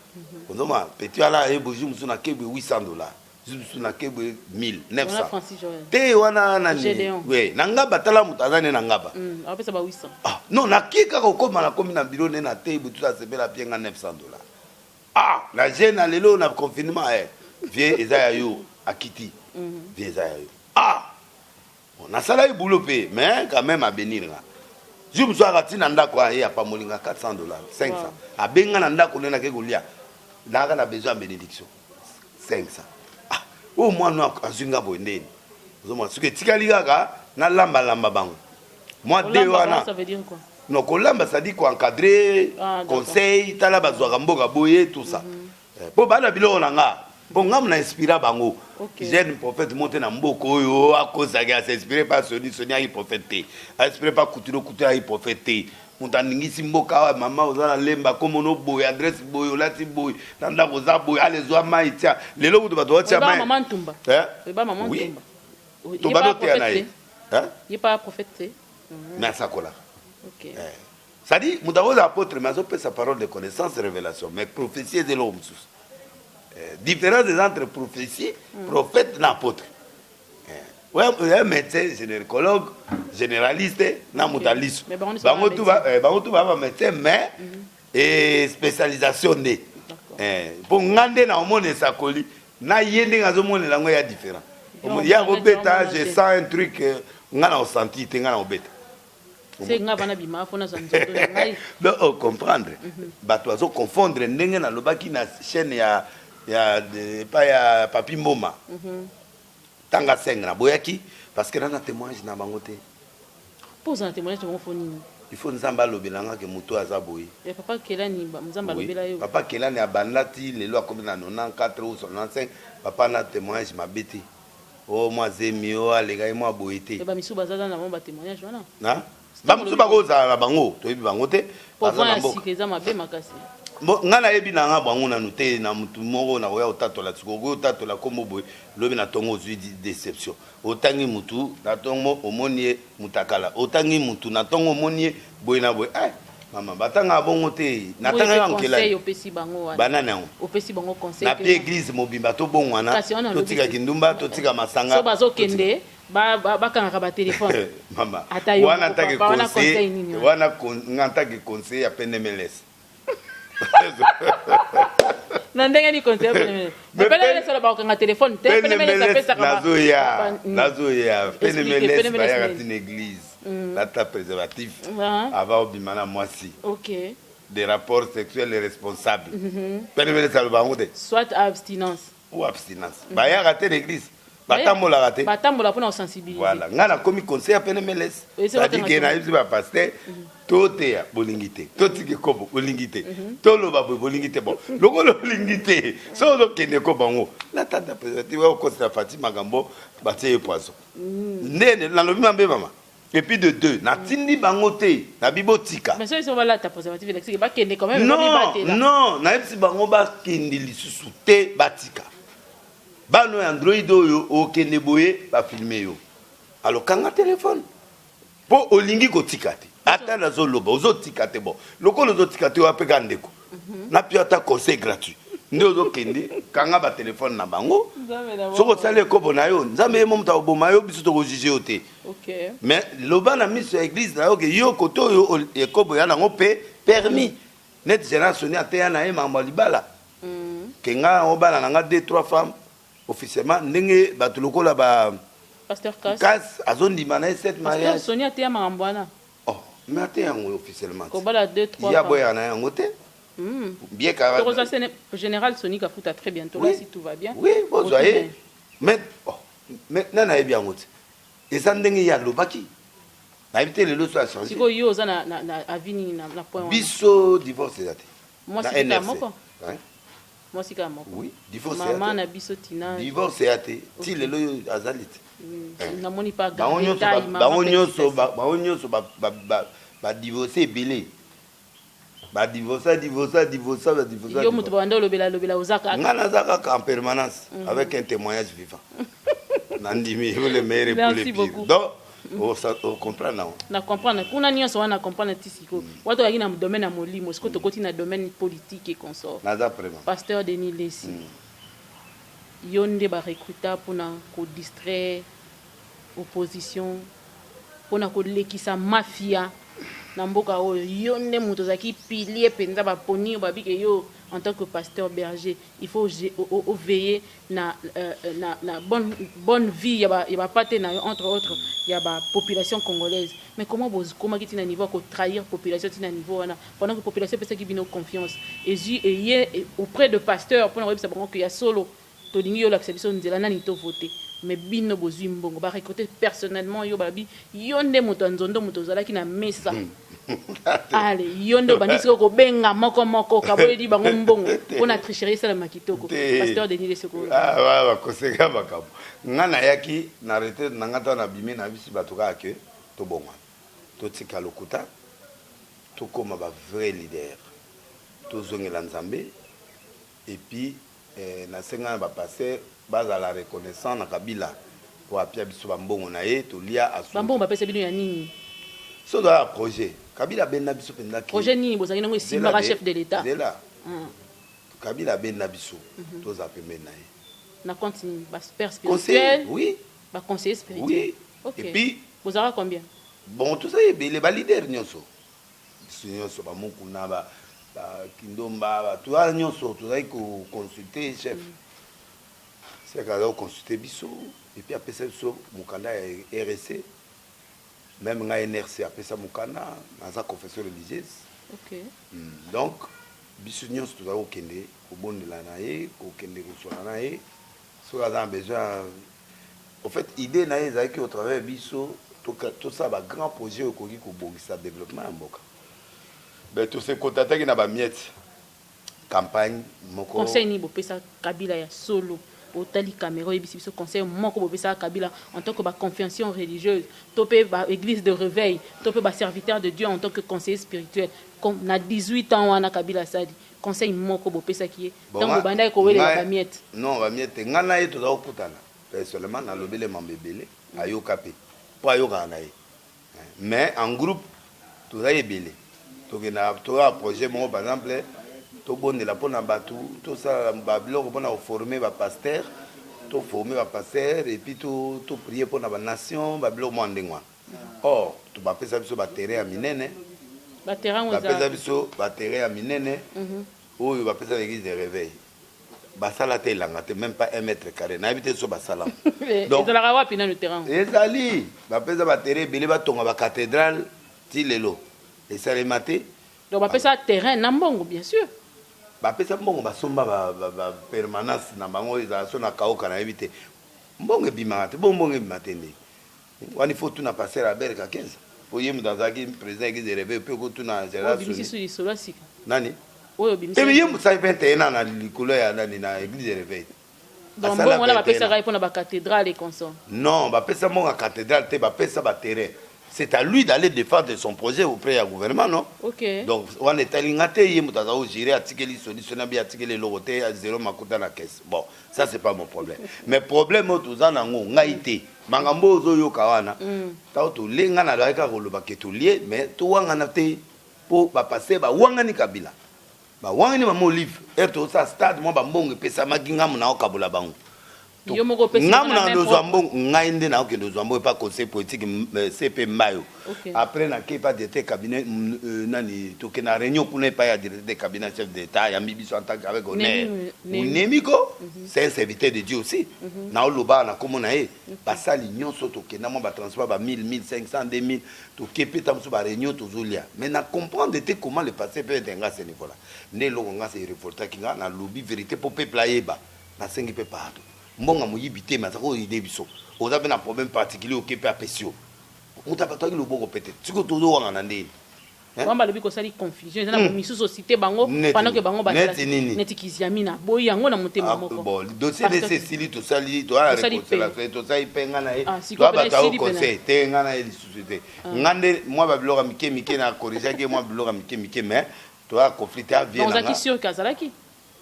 ozoma petit wana aye bojour mosusu na kebwe 800 $, jour mosusu na kebwe 1000 900 te wana nani we na ngaba. Tala moto aza nde na ngaba. Apesa ba 800. Ah non, naki kaka okóma, nakomi na biro nde na te butu asepela pienga 900 $. Ah, na jeune na lelo na confinement, eh vie eza ya yo, akiti vie eza ya yo. Ah bon, nasalaki boulot mpe, mais quand même abénir nga. Jour mosusu aka ntina ndako aye apamboli nga 400 $, 500. Abenga na ndako nde nake kolia, nayaka na besoin ya bénédiction 500. Ah, oyo mwana azwi nga boye ndeni ozomona soki etikali kaka nalambalamba bango mwa de wana. Ça veut dire quoi? Non, kolamba, c'est-à-dire koencadrer. Ah, conseil, tala bazwaka mboka boye, tout ça, mpo bana biloko na nga mpo nga na inspira bango. Jeune prophète mo te na mboka oyo akozaki as'inspire pa Soni. Soni aki prophète te, ainspire pa Kutino. Kutino aki prophète te. Moto aningisi mboka awa, mama oza na lemba, komona boye, adresse boye, olati boye, na ndako oza boye, ale zwa mai tia. Lelo kutu bato batia mai. Oui, tobanda oteya na ye. Ye pa prophète te. Mais asakolaka, c'est-à-dire moto akozala apôtre mais azopesa parole de connaissance, révélation, mais prophétie eza eloko mosusu. Différence eza entre prophétie, prophète na apôtre. Oya médecin gynécologue généraliste na moto ya liso, bango tu baa bamédecin, mais spécialisation nde. Mpo nga nde na omona esakoli na ye ndenge azomonela yango ya différent. Ye akobeta, je sens un truc, nga na osentir te, nga na obeta. Donc ocomprendre, bato bazoconfondre ndenge nalobaki na chaîne ya epai ya Papi Mboma. Tanga 5 naboyaki parce que naza témoignage na bango te. Mpo oza na témoignage na bango, fo nini? Il faut Nzambe alobelanga ke moto aza boye. Papa Kelani, Nzambe alobela yo? Papa Kelani abanda ti lelo akomi na 94 ou 95, papa na témoignage mabe te. O mwa zemi o alekaki mwa boye te. Bamisusu baza na bango batémoignage wana. Bamosusu bakozala na bango, toyebi bango te. Eza mabe makasi. Bon, ngai nayebi na nga bango nanu te. Na motu moko nakoya kotatola sikoyo, okoki otatola nkombo boye, lobi na ntongo ozwi déception. Otangi mutu na ntongo omoni ye mutakala, otangi mutu na ntongo omoni ye boye na boye. Eh, mama, batangaka bongo te. Natangaka nkelani banani yango. Opesi bango conseil. Na pie église mobimba tobongwana, totika kindumba, totika masanga. So bazokende bakangaka batelefone. Mama wana, ntake conseil wana, nga ntake conseil ya PNMLS. Na ndenge ni conseil PNMLS bakokanga telefone te? PNMLS apesaka. Nazoya, nazoya. PNMLS bayaka ntina église, lata préservatif avant obima na mwasi, des rapports sexuels responsables. PNMLS aloba yango te. Soit abstinence. Ou abstinence. Bayaka te na église, batambolaka te. Batambola mpona kosensibiliser. Voilà, ngai nakomi conseil ya PNMLS, c'est-à-dire ke nayebisi bapaster: toteya bolingi te, totika ekobo bolingi te, toloba boye bolingi te. Bon, lokola olingi te, so ozokende ko bango natata préservatif, okosela Fati makambo batie ye poison ndene. Nalobi mabe, mama? Et puis de deux, natindi bango te, nabi botika. Mais soki balata préservatif, elakisiki bakende quand même. Non, non, nayebisi bango bakende lisusu te, batika bano ya Android oyo. Okende boye, bafilme yo, alors kanga telefone mpo olingi kotika te. Ata nazoloba ozotika te. Bon, lokola ozotika te, oyo ndeko napio ata conseil gratuit nde ozokende kanga batelefone na bango. Soki osali ekobo na yo, Nzambe ye mo moto akoboma yo, biso tokojuge yo te. Mais loba na miso ya église na yo ke yo kote oyo ekobo ya nango mpe permis net. Général Soni ateya na ye makambo ya libala ke ngai obala na nga deux, trois femmes. Officiellement, ndenge bato lokola ba Pasteur Kas. Kas azondima na ye sept Pasteur mariage. Soni ateya makambo wana. Oh, mais ate yango officiellement. Kobala 2 3. Ya boya na yango te. Bien ka Tokozwa général Soni Kafuta très bientôt Oui. là, si tout va bien. Oui, bozwa ye. Mais oh, mais nani ayebi yango te? Eza ndenge ye alobaki. Nayebi te lelo so achanger. Sikoyo yo oza na avis nini na point wana? Biso divorce eza te. Mwasi Na kaka NRC. moko? Hein? Mwasi kaka moko. Oui, divorce Mama eza te. na biso Tina. Divorce eza te. Ti lelo oyo azali te. Namoni pa Bango nyonso détail, mama bango nyonso félicitations. Bango nyonso badivorce ebele. Badivorsa, divorsa, divorsa, badivorsa. Yo moto banda olobela lobela, oza kaka. Nga naza kaka en permanence avec un témoignage vivant. Nandimi pour le meilleur et pour le Merci pire. beaucoup. Donc, ocomprendre nango. Na comprendre kuna nyonso wana, na comprendre ti sikoyo wata oyaki na domaine ya molimo, sikoyo tokoti na domaine politique et consort. Naza vraiment. Pasteur Denis Lesi, yo nde barecruta mpona kodistraire opposition, mpona kolekisa mafia na mboka oyo. Yo nde moto ozalaki pilier mpenza. Baponi yo, babike yo en tant que pasteur berger, il faut oveiller na bonne vie ya bapate na yo, entre autres ya bapopulation congolaise. Mais comment bokomaki ntina niveau ya kotrahir population ntina niveau wana, pendant que population epesaki bino confiance, ezwi eye auprès de pasteur mpona koyebisa bango ke ya solo tolingi yo olakisa biso nzela nani tovote? Mais bino bozwi mbongo, barecrute personnellement yo, balobi yo nde moto ya nzondo, moto ozalaki na mesa. Ale, yo nde obandi sikoyo kobenga moko moko, kaboyeli bango mbongo mpona tricherie esalama kitoko. Pasteur Denis Lesoko. Bakoseka makambo. Nga nayaki na retraite na nga, ntango nabimi, nayebisi bato kaka ke tobongwana, totika lokuta, tokóma bavrai leader, tozongela Nzambe. Et puis nasenga na bapasteur bazala reconnaissant na Kabila po apia biso bambongo na ye tolia. Bambongo bapesa bino ya nini? So toza projet, Kabila abenda biso mpenza. Projet nini bozalaki nango esimbaka chef de l'État? Zela. Kabila abenda biso, tozala pembeni na ye. Na compte nini? Bapère spirituel? Oui. Baconseiller spirituel? Oui. Ok. Et puis bozalaka combien? Bon, toza ebele, baleader nyonso, biso nyonso, bamokuna, bakindomba, bato wana nyonso tozali koconsulte chef. Seka aza koconsulte biso et puis apesa biso mokanda ya RC. Même ngai NRC apesa mokanda, naza confession religieuse. Donc biso nyonso tozali kokende kobondela na ye, kokende kosola na ye soki aza na besoin. Au fait, idée na ye ezalaki au travers biso tosala bagrand projet oyo ekoki kobongisa développement ya mboka. Ben, tose kontataki na bamiete campagne moko. Conseil nini bopesa Kabila ya solo? Otali caméra, oyebisi biso conseil moko bopesaka Kabila en tant que baconfession religieuse to mpe baéglise de réveil to mpe baserviteur de Dieu en tant que conseiller spirituel. Comme na 18 ans wana Kabila asali, conseil moko bopesaki ye ntango bobandaki kowelela bamiete? Non, bamiete, ngai na ye toza kokutana personnellement, nalobele mambo ebele, ayoka mpe mpo ayokaka na ye. Mais en groupe toza ebele, tokenda, toya projet moko, par exemple tobondela mpona bato, tosala babiloko mpona koforme bapasteur, toforme bapasteur et puis toprie mpona banation, babiloko mwa ndenge wana. Or bapesa biso baterrain ya minene. Baterrain? Bapesa biso baterrain ya minene oyo bapesa na église de réveil. Basala te, elanga te, même pas 1 mètre carré, nayebi te so basala. Ezalaka wapi nano terrain? Ezali, bapesa baterrain ebele, batonga bacathédrale, ti lelo esalema te. Donc bapesa terrain na mbongo, bien sûr. Bapesa mbongo, basomba bapermanence na bango, ezala so na Kaoka, nayebi te. Mbongo ebimaka te, bo mbongo ebima te nde wana. Il faut tuna pasteur Albert Kakenza po ye moto azalaki président église de réveil, mpe kotuna général. Lisolo ya sika. Nani? Oyo? Te, ye moto asali 21 ans na likolo ya nani, na église de réveil. Donc mbongo wana bapesaka ye mpona bacathédrale et consort? Non, bapesa mbongo ya cathédrale te, bapesa baterrain. C'est à lui d'aller défendre son projet auprès du gouvernement, non? Ok. Donc wana etali nga te. Ye moto aza kogérer, atikeli solution na bi, atikeli eloko te, zéro makuta na caisse. Bon, ça c'est pas mon problème. Mais problème oyo toza nango, ngai te, makambo oyo ozoyoka wana, ntango tolie, ngai nalaki kaka koloba ke tolie, mais towangana te, mpo bapasteur bawangani Kabila, bawangani mama Olive. Ere tozosala stade, mwa bambongo epesamaki, ngambo na okabola bango. Yo moko opesi Nga bango na mona main nozwa propre. mbongo, ngai nde nakokende ozwa mbongo epa conseil politique, CP Mbayo. Après nake epa directeur cabinet, nani, toke na réunion kuna epai ya directeur de cabinet chef d'état, ayambi biso en tant qu'avec honneur. Nemi, Nemi. Nemi ko, c'est un serviteur de Dieu aussi. Naoloba na kombo na ye. Basali nyonso tokenda mwa batransport ba 1000, 1500, 2000, toke mpe ta mosusu baréunion tozolia. Mais na comprendre te comment le passé peut être nga à ce niveau là. Nde eloko nga se révoltaki, nga nalobi vérité mpo peuple ayeba. Nasengi mpe pardon. Mbongo moyibi te, mais aza koyede biso. Oza mpe na problème particulier, oke mpe apesi yo. Moto abatwaki loboko pe te. Sikoyo tozowanga na ndeni. Bango balobi kosali confusion, eza na misusu osite bango Neti pendant que nini? bango Neti nini? Neti Kiziamina boyi yango na motema Ah, moko. bon, dossier Pasteur nde esili, tosali toya Tosali réconciliation, tosali mpe nga na ye. Ah, sikoyo Toya pena bato ya esili pena. conseil te, nga na ye lisusu te. Nga nde mwa babiloko ya mike mike na corrigeaki ye, mwa biloko ya mike mike, mais toya conflit te, avie Donc na ozalaki nga. sûr ke azalaki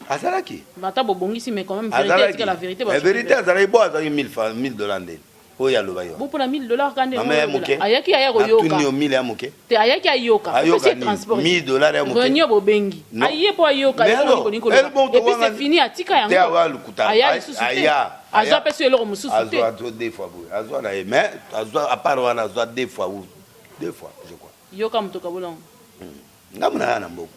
Azalaki. Ata bobongisi, mais quand même vérité Azalaki. etikala vérité. Mais vérité, azalaki bo azalaki 1000 francs, 1000 $ ndeni oyo alobaki wana. Bo mpona 1000 $ kaka nde Mama ya moke. Ayaki aya Natuni koyoka. yo, 1000 ya moke? Te, ayaki ayoka. Ayoka Opesi ye nini? transport. 1000 $ ya moke? Réunion bobengi. Non. Aye mpo ayoka. Mais alors, Et bon, puis c'est fini, atika te yango. awa lukuta. Aya lisusu te. Aya. Azwa mpe so eloko mosusu te. Azwa, azwa deux fois boye, azwa na ye, mais azwa à part wana, azwa deux fois ou deux fois, je crois. Yoka moto kabolango. Nga mona ya na mbongo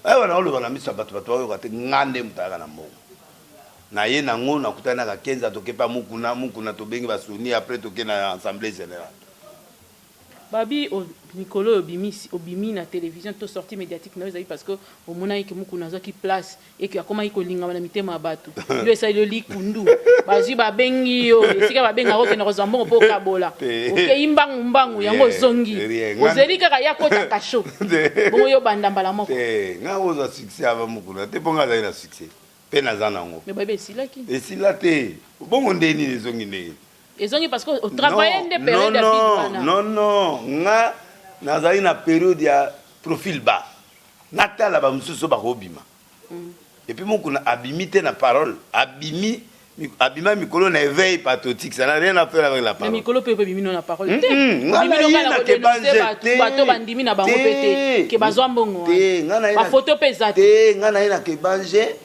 awa, naoloba na miso ya bato, bato bayoka te. Nga nde moto ayaka na mbongo na ye nango, nakutani naka 15, toke pa Mukuna, Mukuna tobengi basuni, après toke na assemblée générale. Babi mikolo oyo obimi na télévision to sortie médiatique na yo ezali parce que omonaki ke Mukuna azwaki place eke akomaki kolingama na mitema ya bato. Yo esali yo likundu, bazwi babengi yo esika babengaka okende kozwa mbongo mpo okabola. Te. Okei mbangu mbangu yango. Rien, Ozongi. rien. Ozeli kaka ya kota kasho bongo, yo banda mbala moko. Te, nga kozwa succès ava Mukuna te, mpo nga azali na succès mpe naza nango. Mais bayebi esilaki. Esila te, bongo nde nini ezongi ndenge? Ezongi parce que otravaille nde période ya vide wana. Non, non, nga nazali na période ya profil bas, natala bamosusu bakobima. Et puis Mokuna abimi te na parole, abimi, abima mikolo na éveil patriotique, ça n'a rien à faire avec la Mais parole. mikolo mpe ebimi no na parole te. Nga na ye na kebanze te. Bato bandimi na bango mpe te ke bazwa mbongo. Te, nga na ye Bafoto mpe eza te. Te, nga na ye na kebange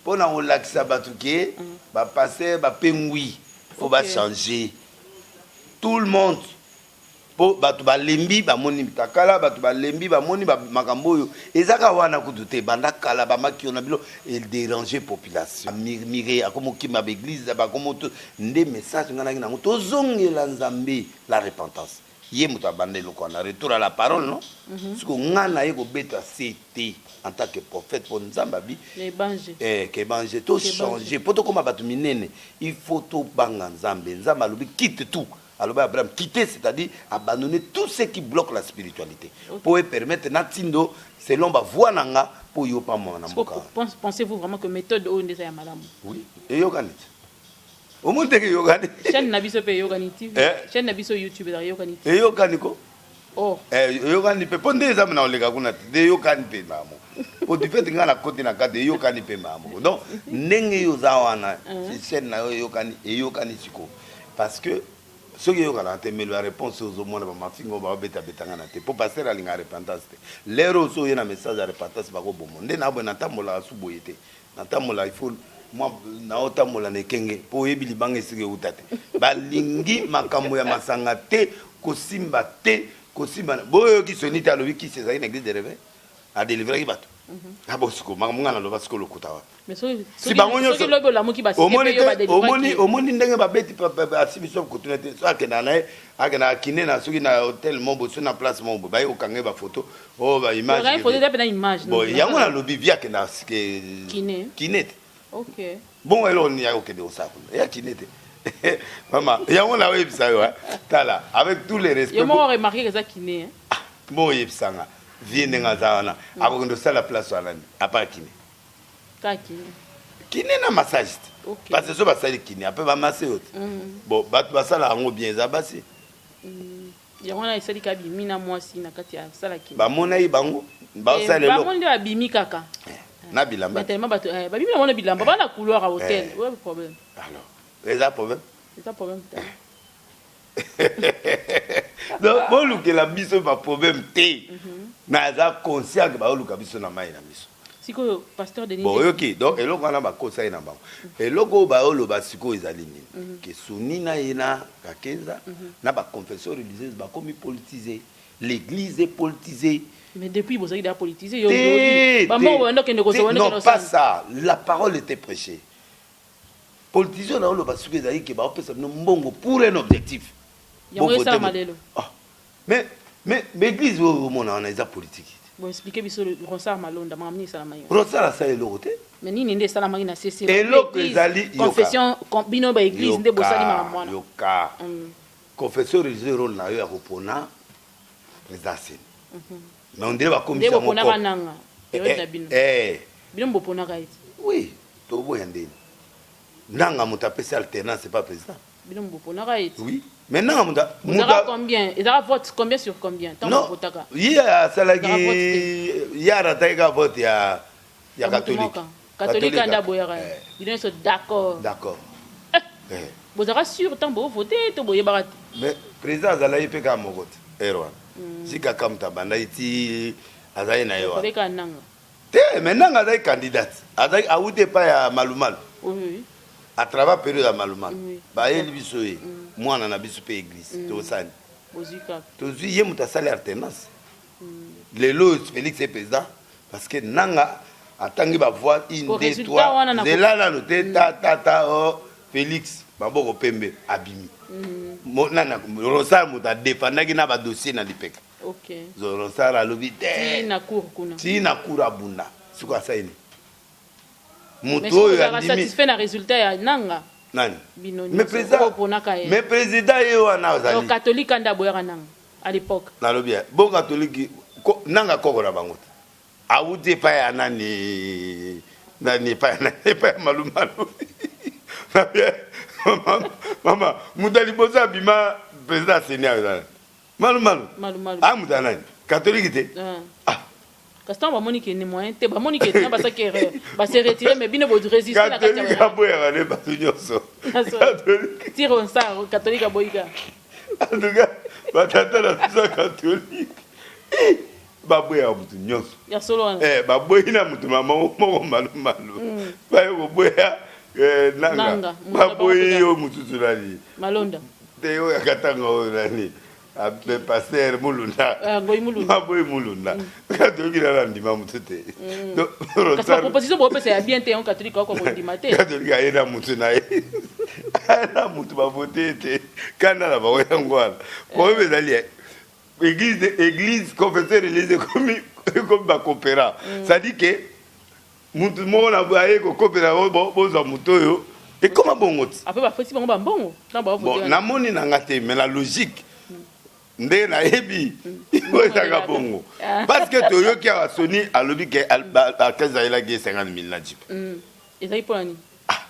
mpo na kolakisa bato ke bapaster bapengwi, faut bachanger tout le monde, mpo bato balembi, bamoni mitakala, bato balembi, bamoni makambo oyo ezaka wana kutu te. Banda kala bamaki yo na bilo edéranger population, amurmure, akomokima baeglise, bakomo nde message ngai naki nango, tozongela Nzambe, la repentance. Ye moto abanda eloko wana, retour à la parole, non? Siko ngai na ye kobeta se te en tant que prophète, mpo Nzambe abi Ebange. Kebange, tochange mpo tokóma bato minene, il faut tobanga Nzambe. Nzambe alobi quitte tout, alobi Abraham quitter, c'est-à-dire abandonner tout ce qui bloque la spiritualité, mpo epermettre na ntindo selon bavoi na nga mpo yo pamwana na mboka wana. Pensez-vous vraiment que méthode oyo nde eza ya malamu? Oui, eyokani te, omoni teke eyokani. Chaîne na biso mpe Eyokani TV. Chaîne na biso YouTube ezalaka Eyokani TV. Eyokani ko. Oh. Eyokani mpe, mpo nde eza na oleka kuna te, nde eyokani mpe mbala moko, po du fait ngai nakoti na kati, eyokani mpe mbala moko. Donc ndenge yo oza wana, chaîne na yo eyokani, eyokani sikoyo, parce que soki eyokanaka te, melo ya réponse ozomona bamafinga oyo baobetabetanga na te, mpo paster alingaka repentance te. Lere oyo so oye na message ya repentance, bakobomo nde na boye. Natambolaka su boye te, natambola, il faut mwa naotambola na ekenge, mpo oyebi libanga esika euta te. Balingi makambo ya masanga te, kosimba te, kosimba boyoki soni te. Alobi kisi ezalaki na église de réveil, adelivraki bato. Abo siko makambo ngai naloba siko lokuta wapi? Mais soki Si bango nyonso soki lobi olamuki, basike omoni mpe yo te, badelivraki. Omoni, omoni ndenge babeti asibi so kotuna te, so akendaka na ye, akendaka kine na soki na hotel mobo, so na place mobo, baye kokanga ye bafoto oyo baimage. Okangi photo eza mpe na image. Bon, yango nalobi vi akendaka Kine. Kine te. Ok. Bongo eloko nini yaki okende kosala kuna ya kine te, mama? Yango naoyebisa yo, hein. Tala, avec tous les respects. Yo moko remarqué eza kine, hein? Bon, oyebisanga vie ndenge aza wana, akokende kosala place wana nini à part kine? Kaka kine. Kine na massage te. Parce que so basali kine, ape bamase yo te. Bon, bato basala yango bien eza basi. Yango wana esalika abimi na mwasi na kati ya sala kine. Bamonaki bango basala eloko. Bango nde babimi kaka. Na bilamba. Mais tellement bato babimi na bango na bilamba, bana couloir ya hotel. Ouais, problème. Alors eza problème. Eza problème te. Donc bolukela biso baproblème te. Naza conscient ke baoluka biso na mai na miso. Sikoyo, pasteur Denis. Bon, oyoki, donc eloko wana bakosa ye na bango. Eloko oyo bayoloba sikoyo ezali nini? Ke Soni na ye na Kakenza na baconfession religieuse bakomi politisé, l'église est politisée. Mais depuis bozalaki déjà politisé, yo olobi bambongo banda okende kozwa. Non, pas ça. La parole était prêchée. Politisé na oloba soki ezali ke baopesa bino mbongo pour un objectif. Yango esalama lelo. Ah. Mais église oyo omona wana eza politique. Bon, explique biso Ronsard Malonda, makambo nini esalamaki? Ronsard asala eloko te. Mais nini nde esalamaki na CC? Eloko ezali confession, bino baéglise nde bosali makambo wana. Yoka, confession religieuse, rôle na yo ya kopona président CENI, mais on dirait bakomisa nde boponaka nanga période na bino. Bino boponaka ete. Oui, toboya ndeni nanga moto apesi alternance, c'est pas président. Bino boponaka ete. Oui, mais nanga moto. Ezalaka combien? Ezalaka vote combien sur combien ntango bovotaka? Ye asalaki, ye arataki kaka vote ya catholique. Catholique nde aboyaka, bino nyonso d'accord? D'accord. Bozalaka sûr ntango bovote to boyebaka te? Mais président azalaki mpe kaka moko te ere wana, si kaka moto abandaki ti azali na ye wana. Kaka nanga. Te, mais nanga azalaki candidate, azalaki awuti epai ya Malumalu. À travers période ya Malumalu, bayeli biso ye, mwana na biso mpe église tosani. Tozwi ye, moto asali alternance. Lelo Félix est président parce que nanga atangi bavoix une, deux, trois, nzela nano te, ta ta ta o Félix maboko pembe abimi. Nana Ronsard moto adefandaki na badossier na lipeka. Ronsard alobi te ti na cour, abunda. Sikoyo asali nini? Moto oyo andimi satisfait na résultat ya nanga? Nani? Mais président ye wana azali. Catholique nde aboyaka nanga à l'époque. Nalobi bon, catholique nanga koko na bango te, awuti epai ya nani nani, epai ya nani, epai ya Malumalu. Mama, moto ya liboso abima président CENI ayo Malumalu. A moto ya nani? Catholique te. Ah. Kasi ntango bamoni ke ni moyen te, bamoni ke tina basaki erreur, base retire, mais bino borésister na kati. Catholique aboyaka nde bato nyonso. Catholique ti Ronsard, catholique aboyika. En tout cas, batata na biso ya catholique baboyaka motu nyonso. Ya solo wana. Baboyi na motu mama moko Malumalu, baye koboya nanga, baboyi yo mosusu nani? Malonda. Te, oyo akatanga, oyo nani, pasteur Mulunda. Ngoyi Mulunda. Baboyi Mulunda. Catholique nana ndima motu te. Kasi baproposition bopesa ya bien te, yango catholique akoka kondima te. Catholique aye na mutu na ye, aye na mutu bavote te, kanda na bango yango wana. Problème ezali église confession religieuse ekomi bacoopérant, c'est-à-dire que mutu moko na aye kokopela, bozwa motu oyo, ekoma bongo ti. Après bafeti bango bambongo. Bon, namoni nanga te, mais la logique nde nayebi oyo ezalaka bongo, parce que toyoki awa Soni alobi ke akezi ayelaki ye 50 000 na jeep. Ezali mpo na nini?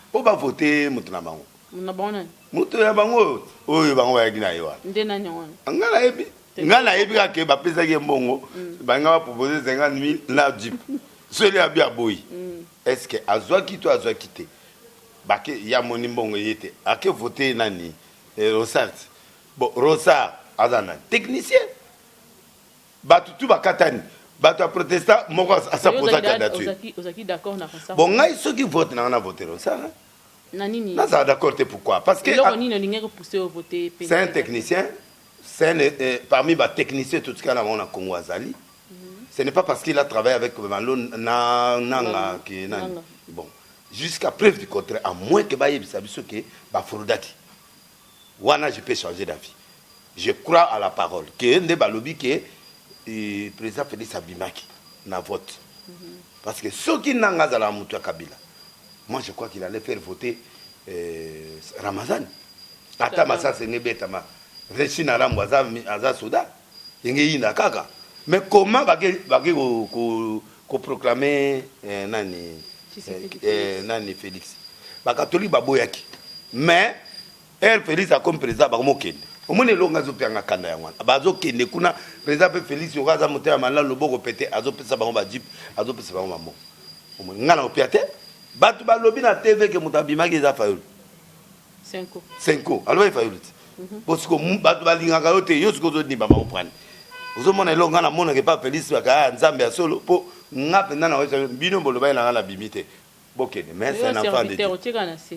Mpo bavote moto na bango. Na bango nani? Moto ya bango oyo bango bayaki na ye wana. Nde nani wana? Nga nayebi, nga nayebi kaka ke bapesaki ye mbongo, balinga bapropose 50 000 na jeep. Soli abi aboyi. Est ce que azwaki to azwaki te? Bake ya moni mbongo ye te, ake vote nani? Ronsard. Bon, Ronsard aza nani? Technicien. Bato tu bakatani, bato ya protestant moko asaposa candidature. Ozalaki d'accord na Ronsard? Bon, ngai soki vote nanga, na vote Ronsard. Na nini? Nazala d'accord te, pourquoi? Parce que eloko nini olingaki pousser au vote? C'est un technicien, c'est un, parmi batechnicien totikala na bango na Congo azali. Ce n'est pas parce qu'il a travaillé avec Malo na nanga ke nani. Bon, jusqu'à preuve du contraire, à moins que bayebisa biso ke bafraudaki wana, je peux changer d'avis. Je crois à la parole ke nde balobi ke président Félix abimaki na vote, parce que soki nanga azalaka moto ya Kabila, moi je crois qu'il allait faire voter Ramazani. Ata masasi enge ebetama, Rechine Arambo aza soda, enge yinda kaka. Mais comment bake koproclame nani, nani, Félix? Bakatolike baboyaki, mais ere Félix akomi président, bakomokende. Omoni eloko nga azopianga kanda yango wana, bazokende kuna. Président mpe Félix yoko aza motema malamu, loboko pete, azopesa bango bajeep, azopesa bango bambongo. Omoni nga na kopia te. Bato balobi na TV ke moto abimaki eza Fayulu. Cinco. Cinco alobaki Fayulu te. Bo siko bato balingaka yo te, yo siko ozondima bango prane. Ozomona eloko ngai namonaka epa Félix baka Nzambe ya solo, mpo nga mpenza na oyebisa bino, bolobaki na ngai nabimi te, bokende, mais c'est un enfant de Dieu. Otieka na se.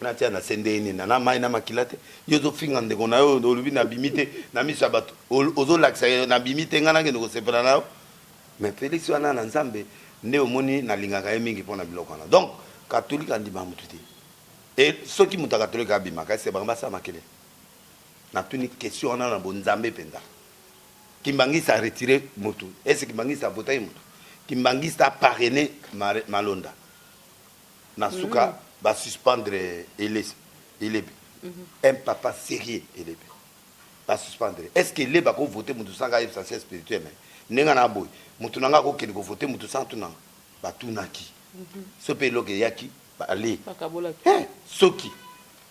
Natia na se ndenge nini? Na mai na makila te. Yo ozofinga ndeko na yo, olobi nabimi te na miso ya bato, ozolakisa nabimi te, ngai nakende kosepela na yo. Mais Félix wana na Nzambe nde omoni nalingaka ye mingi mpona biloko wana. Donc catholique andima motu te. E soki moto ya catholique abimaka, ese bango basala makele? Natuni question wana na bonzambe mpenza. Kimbangista aretire motu, ese Kimbangista avotaki motu? Kimbangista aparraine Malonda na suka. Basuspendre Elebe, un papa sérieux. Elebe basuspendre. Est ce que Elebe akovote motu sans ayebisa chef spirituel na ye? Ndenge na boye, motu na nga akokende kovote motu sans tunanga? Batunaki so mpe eloko eyaki bale. Soki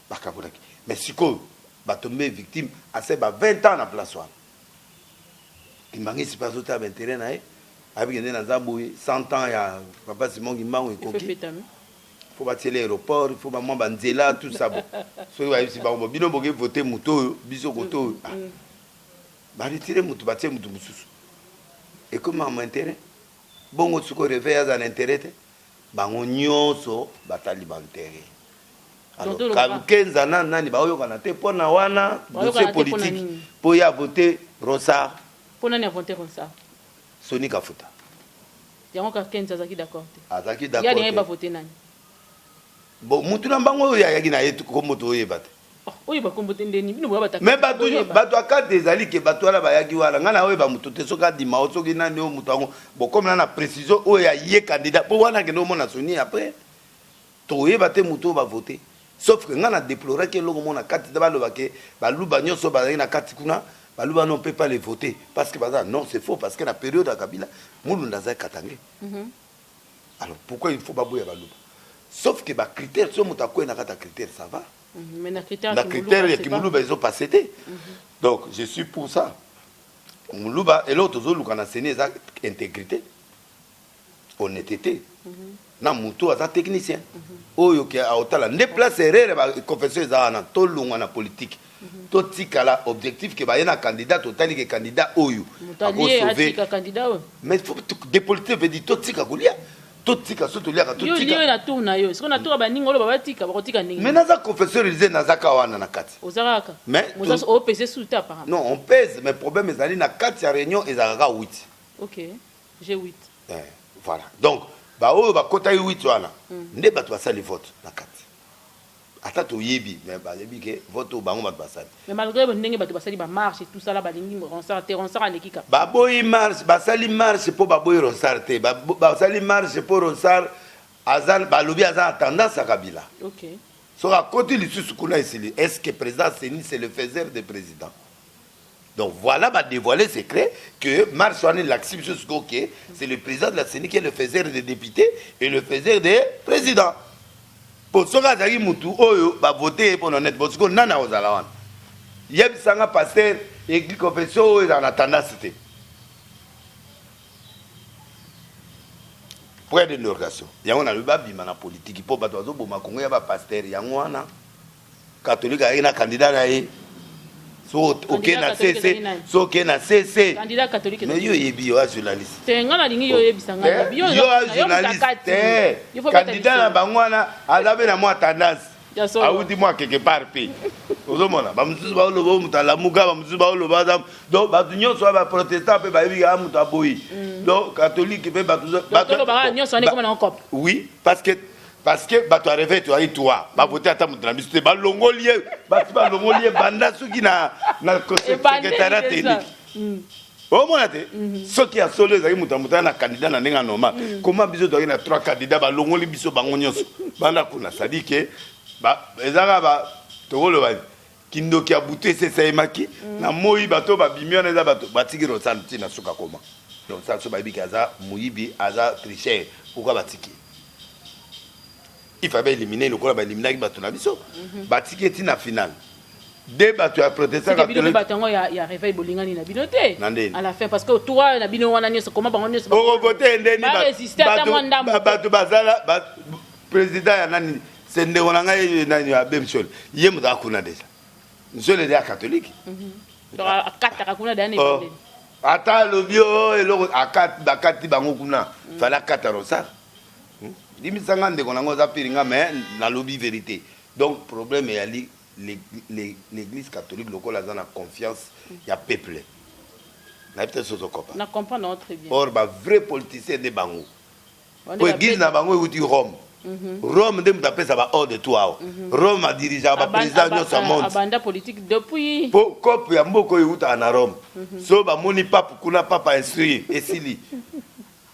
bakabolaki, mais sikoyo batombe victime, ase ba 20 ans na place wana. Kimbangisi mpe azotala baintérêt na ye, ayebi kende naza boye. 100 ans ya papa Simon Kimbangu ekoki, faut batiela aéroport, il faut bamwa banzela, tout ça. Bon, soki bayebisi bango, bo bino boke vote moto oyo, biso kote oyo, baretire motu, batie motu mosusu, ekomi makambo intérêt. Bongo sikoyo réveil aza na intérêt te, bango nyonso batali baintérêt. Alors Kenza na nani baoyokana te mpo na wana dossier politique, mpo ye avote Ronsard. Mpo nani avote Ronsard? Soni Kafuta. Yango Kenza azalaki d'accord te? Azalaki d'accord te. Bavote nani? Bon, mutu na bango oyo ayaki na ye, kombo toyeba te. Oyo bakombo te ndeni bino boya. Mais bato akate ezali ke bato wana bayaki wana, ngai na oyeba motu te soki adima o soki nani oyo moto yango. Bokomela na précision oyo ya ye candidat, mpo wana akende omona Soni, après toyeba te motu oyo bavote. Sauf que ngai na déploraki eloko moko na kati te, baloba ke baluba nyonso bazalaki na kati kuna, baluba non peut pas les voter parce que baza. Non, c'est faux, parce que na période ya Kabila, Mulunda azali katange. Alors pourquoi il faut baboya baluba? Sauf que bacritère, so moto akwei na kati ya critère, ça va. Mais na critère na critère ya kimuluba ezopasse te. Donc je suis pour ça. Moluba, eloko tozoluka na CENI eza intégrité, honnêteté na motu aza technicien oyo ke aotala nde place. Erreur baconfession eza wana. Tolongwa na politique, totikala objectif ke baye na candidat, totali ke candidat oyo akosauve. Mais faut dépolitique veut dire totika kolia, totika so toliaka. Totika na tour na yo, sikoyo na tour ya baninga oyo babatika, bakotika ndenge? Mais naza confession religieuse, nazaka wana na kati. Oza kaka. Mais opese su te apparemment. Non, on pèse, mais problème ezali na kati ya réunion ezalaka 8. Ok, G8. Eh, voilà, donc baoyo bakotaki 8 wana nde bato basali vote na kati. Ata toyebi, mais bayebi ke vote oyo bango bato basali. Mais malgré ndenge bato basali bamarche, tout ça la, balingi Ronsard te, Ronsard aleki kaka. Baboyi marche, basali marche mpo baboyi Ronsard te. Basali marche mpo Ronsard aza, balobi aza na tendance ya Kabila. Soki akoti lisusu kuna, esili. Est ce que président CENI, c'est le faiseur de président? Donc voilà, badévoiler secret que marche wana elakisi biso sikoyo ke c'est le président de la CENI qui est le faiseur des députés et le faiseur des présidents. Po soki azalaki mutu oyo bavote ye mpona net, bo sikoyo nani akozala wana? Yebisanga, pasteur, église confession oyo ezala na tendance te? Point d'interrogation. Yango nalobi babima na politiki, mpo bato bazoboma Kongo ya bapasteur. Yango wana catholique ayaki na candidat na ye. So oke na cc, so oke na cc. Candidat catholique? Mais yo oyebi, yo a journaliste. Te, nga nalingi yo oyebisa ngai. Yo a journaliste te. Candidat na bango wana aza mpe na mwa tendance, awuti mwa quelque part. Mpe ozomona bamosusu baoloba oyo moto alamuka, bamosusu baoloba aza. Donc bato nyonso wana, baprotestant mpe bayebi kaka moto aboyi. Donc catholique mpe bato. Oui, parce que bato ya réveil toyaki toi bavote ata moto na biso te, balongoli ye, basi balongoli ye banda soki na secrétariat technique. Omona te, soki ya solo ezalaki moto ya moto aya na candidat na ndenge ya normal, comment biso toyaki na trois candidat, balongoli biso bango nyonso banda kuna? C'est-à-dire ke ezaka tokoloba kindoki ya butu esi esalemaki na moi. Bato babimi wana eza bato batiki Ronsard ntina suka. Koma Ronsard, so bayebi ke aza moyibi, aza tricheur, pourquoi batiki? Il fallait baéliminer lokola baéliminaki bato na biso. Batiki eti na finale de bato ya protestant. Bino bato yango ya réveil, bolingani na bino te. Na ndeni? À la fin, parce que trois na bino wana nyonso, koma bango nyonso okovote ndeni? Barésister ata mwa ndambo. Bato bazala président ya nani, se ndeko na ngai nani, abe Msole, ye moto akuna déjà. Msole eza ya catholique. Donc akataka kuna daya na ebandeli. Ata alobi o eloko bakati bango kuna, fallait akata Ronsard. Limbisanga ndeko nango, aza pire nga, mais nalobi vérité. Donc problème eyali l'Église catholique lokola aza na confiance ya peuple, nayebi te soki ozokopa. Na comprendre très bien. Or bavrai politicien nde bango, po église na bango euti Rome. Rome nde moto apesa baordre to awa. Rome adirigeaka baprésident nyonso ya monde. Abanda politique depuis. Mpo cope ya mboka oyo eutaka na Rome. So bamoni pape kuna, pape instruire, esili.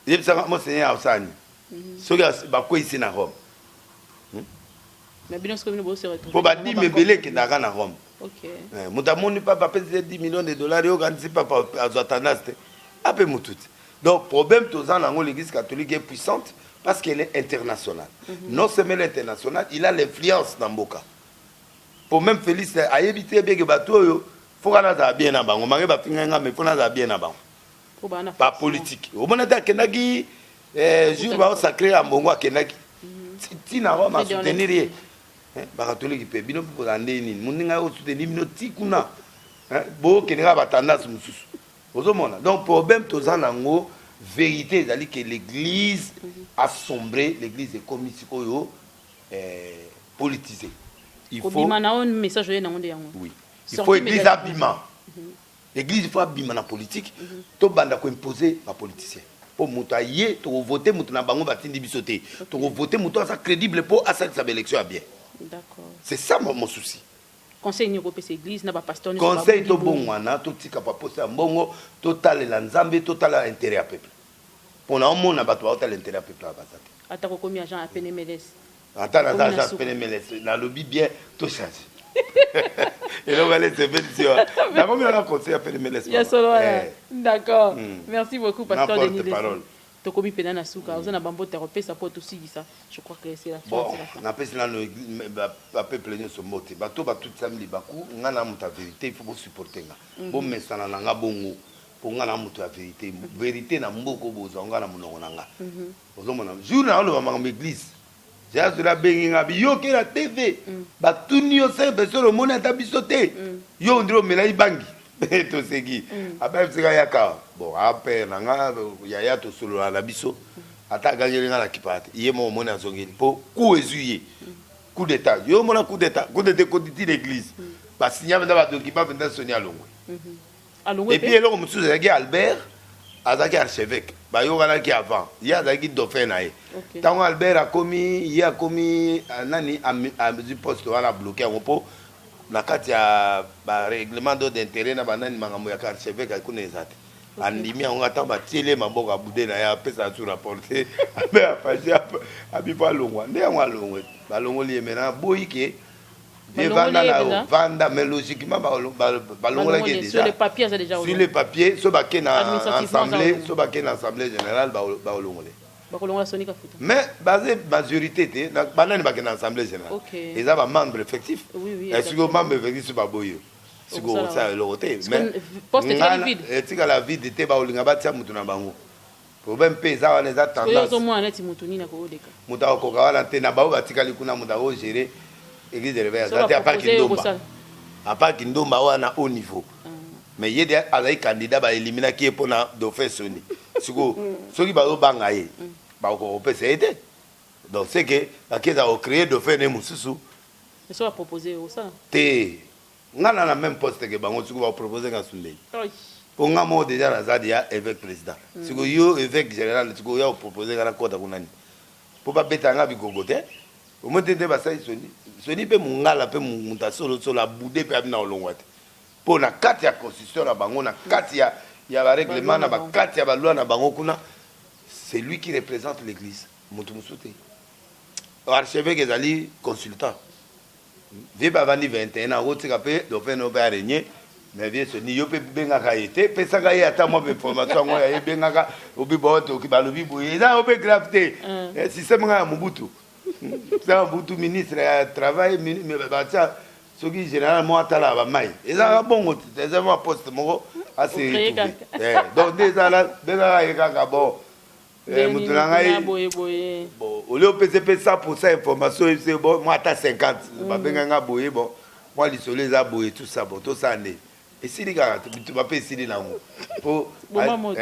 Yebisaka monseigneur ausani soki bakweyisi na Rome. Mais bino sikoyo, bino bose retrouver. Mpo badîmes ebele ekendaka na Rome. Moto amoni pape apesi ye 10 millions de dollars, yokanisi pape azwa tendance te, ape motu te. Donc problème toza nango, l'Église catholique est puissante parce qu'elle est internationale. Non seulement elle est internationale, il a l'influence na mboka. Po même Félix ayebi te bieke bato oyo, foka nazala bien na bango, mange bafingai nga, mais fo nazala bien na bango. Po bana. Bapolitique omona te, akendaki jour baosacrer ya mbongo, akendaki ntina Rome asoutenir ye. Bakatolike mpe bino mpe kozala nde nini, moninga osoutenir bino ti kuna, bokende kaka batendance mosusu ozomona. Donc problème toza nango, vérité ezali ke l'Église a sombré, l'Église ekomi sikoyo politisé. Il faut kobima na oyo message oye nango nde yango. Oui, il faut église abima, église il faut abima na politique. Tobanda koimposer bapoliticien, mpo moto aye, tokovote moto na bango batindi biso te, tokovote moto aza crédible mpo asalisa baélection ya bien. C'est ça mon souci. Conseil nini okopesa église na bapasteur? Conseil, tobongwana, totika baposa ya mbongo, totalela Nzambe, totala intérêt ya peuple. Mpona omona bato baotala intérêt ya peuple awa baza te. Ata kokomi agent ya PNMLS? Ata naza agent PNMLS, nalobi bien, tochange eloko ale sepelisi wa nakomi nanga conseil ya PNMLS. Ya solo wana. D'accord, merci beaucoup, pasteur Denis. Parole tokomi mpena na suka. Oza na bambote ya kopesa mpo tosilisa? Je crois que c'est la fin. Bon, napesi nano bapeuple nyonso mbote, bato batutisami libaku. Nga na moto ya vérité, il faut bosupporte nga, bomesana na nga bongo, mpo nga na moto ya vérité. Vérité na mboka bozwa nga na monoko na nga. Ozomona jour na oloba makambo église, jazola abengi nga, biyoki na TV, batuni yo cinq personnes, omoni ata biso te, yo ondiri omelai bangi. Toseki, abayebisika yaka. Bon, apere na nga yaya, tosolola na biso, ata agangeli nga na kipaa te, ye moko omoni azongeli, mpo coup ezwi ye, coup d'état. Yo omona coup d'état, coup d'état ekoti ti l'église, basinya mpenza badocument mpenza, soni alongwe. Et puis eloko mosusu ezalaki, Albert azalaki archevêque, bayokanaki avant, ye azalaki dauphin na ye. Ntango Albert akomi, ye akomi nani, azwi poste wana, abloquer yango, mpo na kati ya barèglement d'ordre d'intérêt na banani, makambo ya archevêque kuna eza te. Andimi yango, ata batieli ye maboko, abude na ye, apesa su rapport te, abe apasi abi po alongwa. Nde yango alongwe, balongoli ye. Maintenant boyi ke vie vanda na yo, vanda, mais logiquement balongolaki déjà. Sur le papier aza déjà. Sur le papier, so bake na assemblée, so bake na assemblée générale, baolongole. Bakolongola Soni Kafuta. Mais baze majorité te. Banani bakende na assemblée générale? Eza bamembre effectif. Sikoyo membre effectif so baboyi yo, sikoyo osala eloko te. Etikala vide te, baolinga batia motu na bango. Problème mpe eza wana, eza tendance. Moto akokoka wana te na bao batikali kuna. Moto akogérer église de réveil aza te, à part Kindomba, à part Kindomba wana haut niveau. Mais ye de azali candidat, baeliminaki ye mpona dauphin Soni. Sikoyo soki bazobanga ye, bakoka kopesa ye te. Donc c'est que bakeza kocréer dauphin ne mosusu. Te, nga na même poste ke bango. Sikoyo bapropose nga sundei, mpo nga moko déjà naza deya évêque président. Sikoyo yo évêque général, sikoyo ya kopropose nga nakɔta kuna nini? Mpo babeta nga bigogo te. Omoi te nde basali Soni. Soni mpe mongala mpe moto asolosolo, abude mpe abina kolongwa te, mpo na kati ya constitution na bango, na kati ya barèglement na bakati ya baloi na bango kuna, c'est lui qui représente l'église, moto mosusu te. Archevêque ezali consultant. Vie bavandi 21 ans, okotika mpe dauphin no mpe arégner. Mais vie Soni, yo mpe bengaka ye te, pesaka ye ata mwa information yango ya ye, bengaka obi botoki balobi boye, eza yo mpe grave te. Système nga ya Mobutu, ya Mobutu, ministre ya travail batia soki général moko atalaka bamai, ezalaka bongo, eza mwa poste moko ase. Donc nde ezala, bengaka ye kaka. Bon, moto na ngai, bon, olie opesa mpe 100 % information ese. Bon, mwa ata 50, babenga nga boye, bon, mwa lisolo eza boye, tout ça. Bon, tosala nde. Esili kaka bitumba mpe esili nango po Boma moto.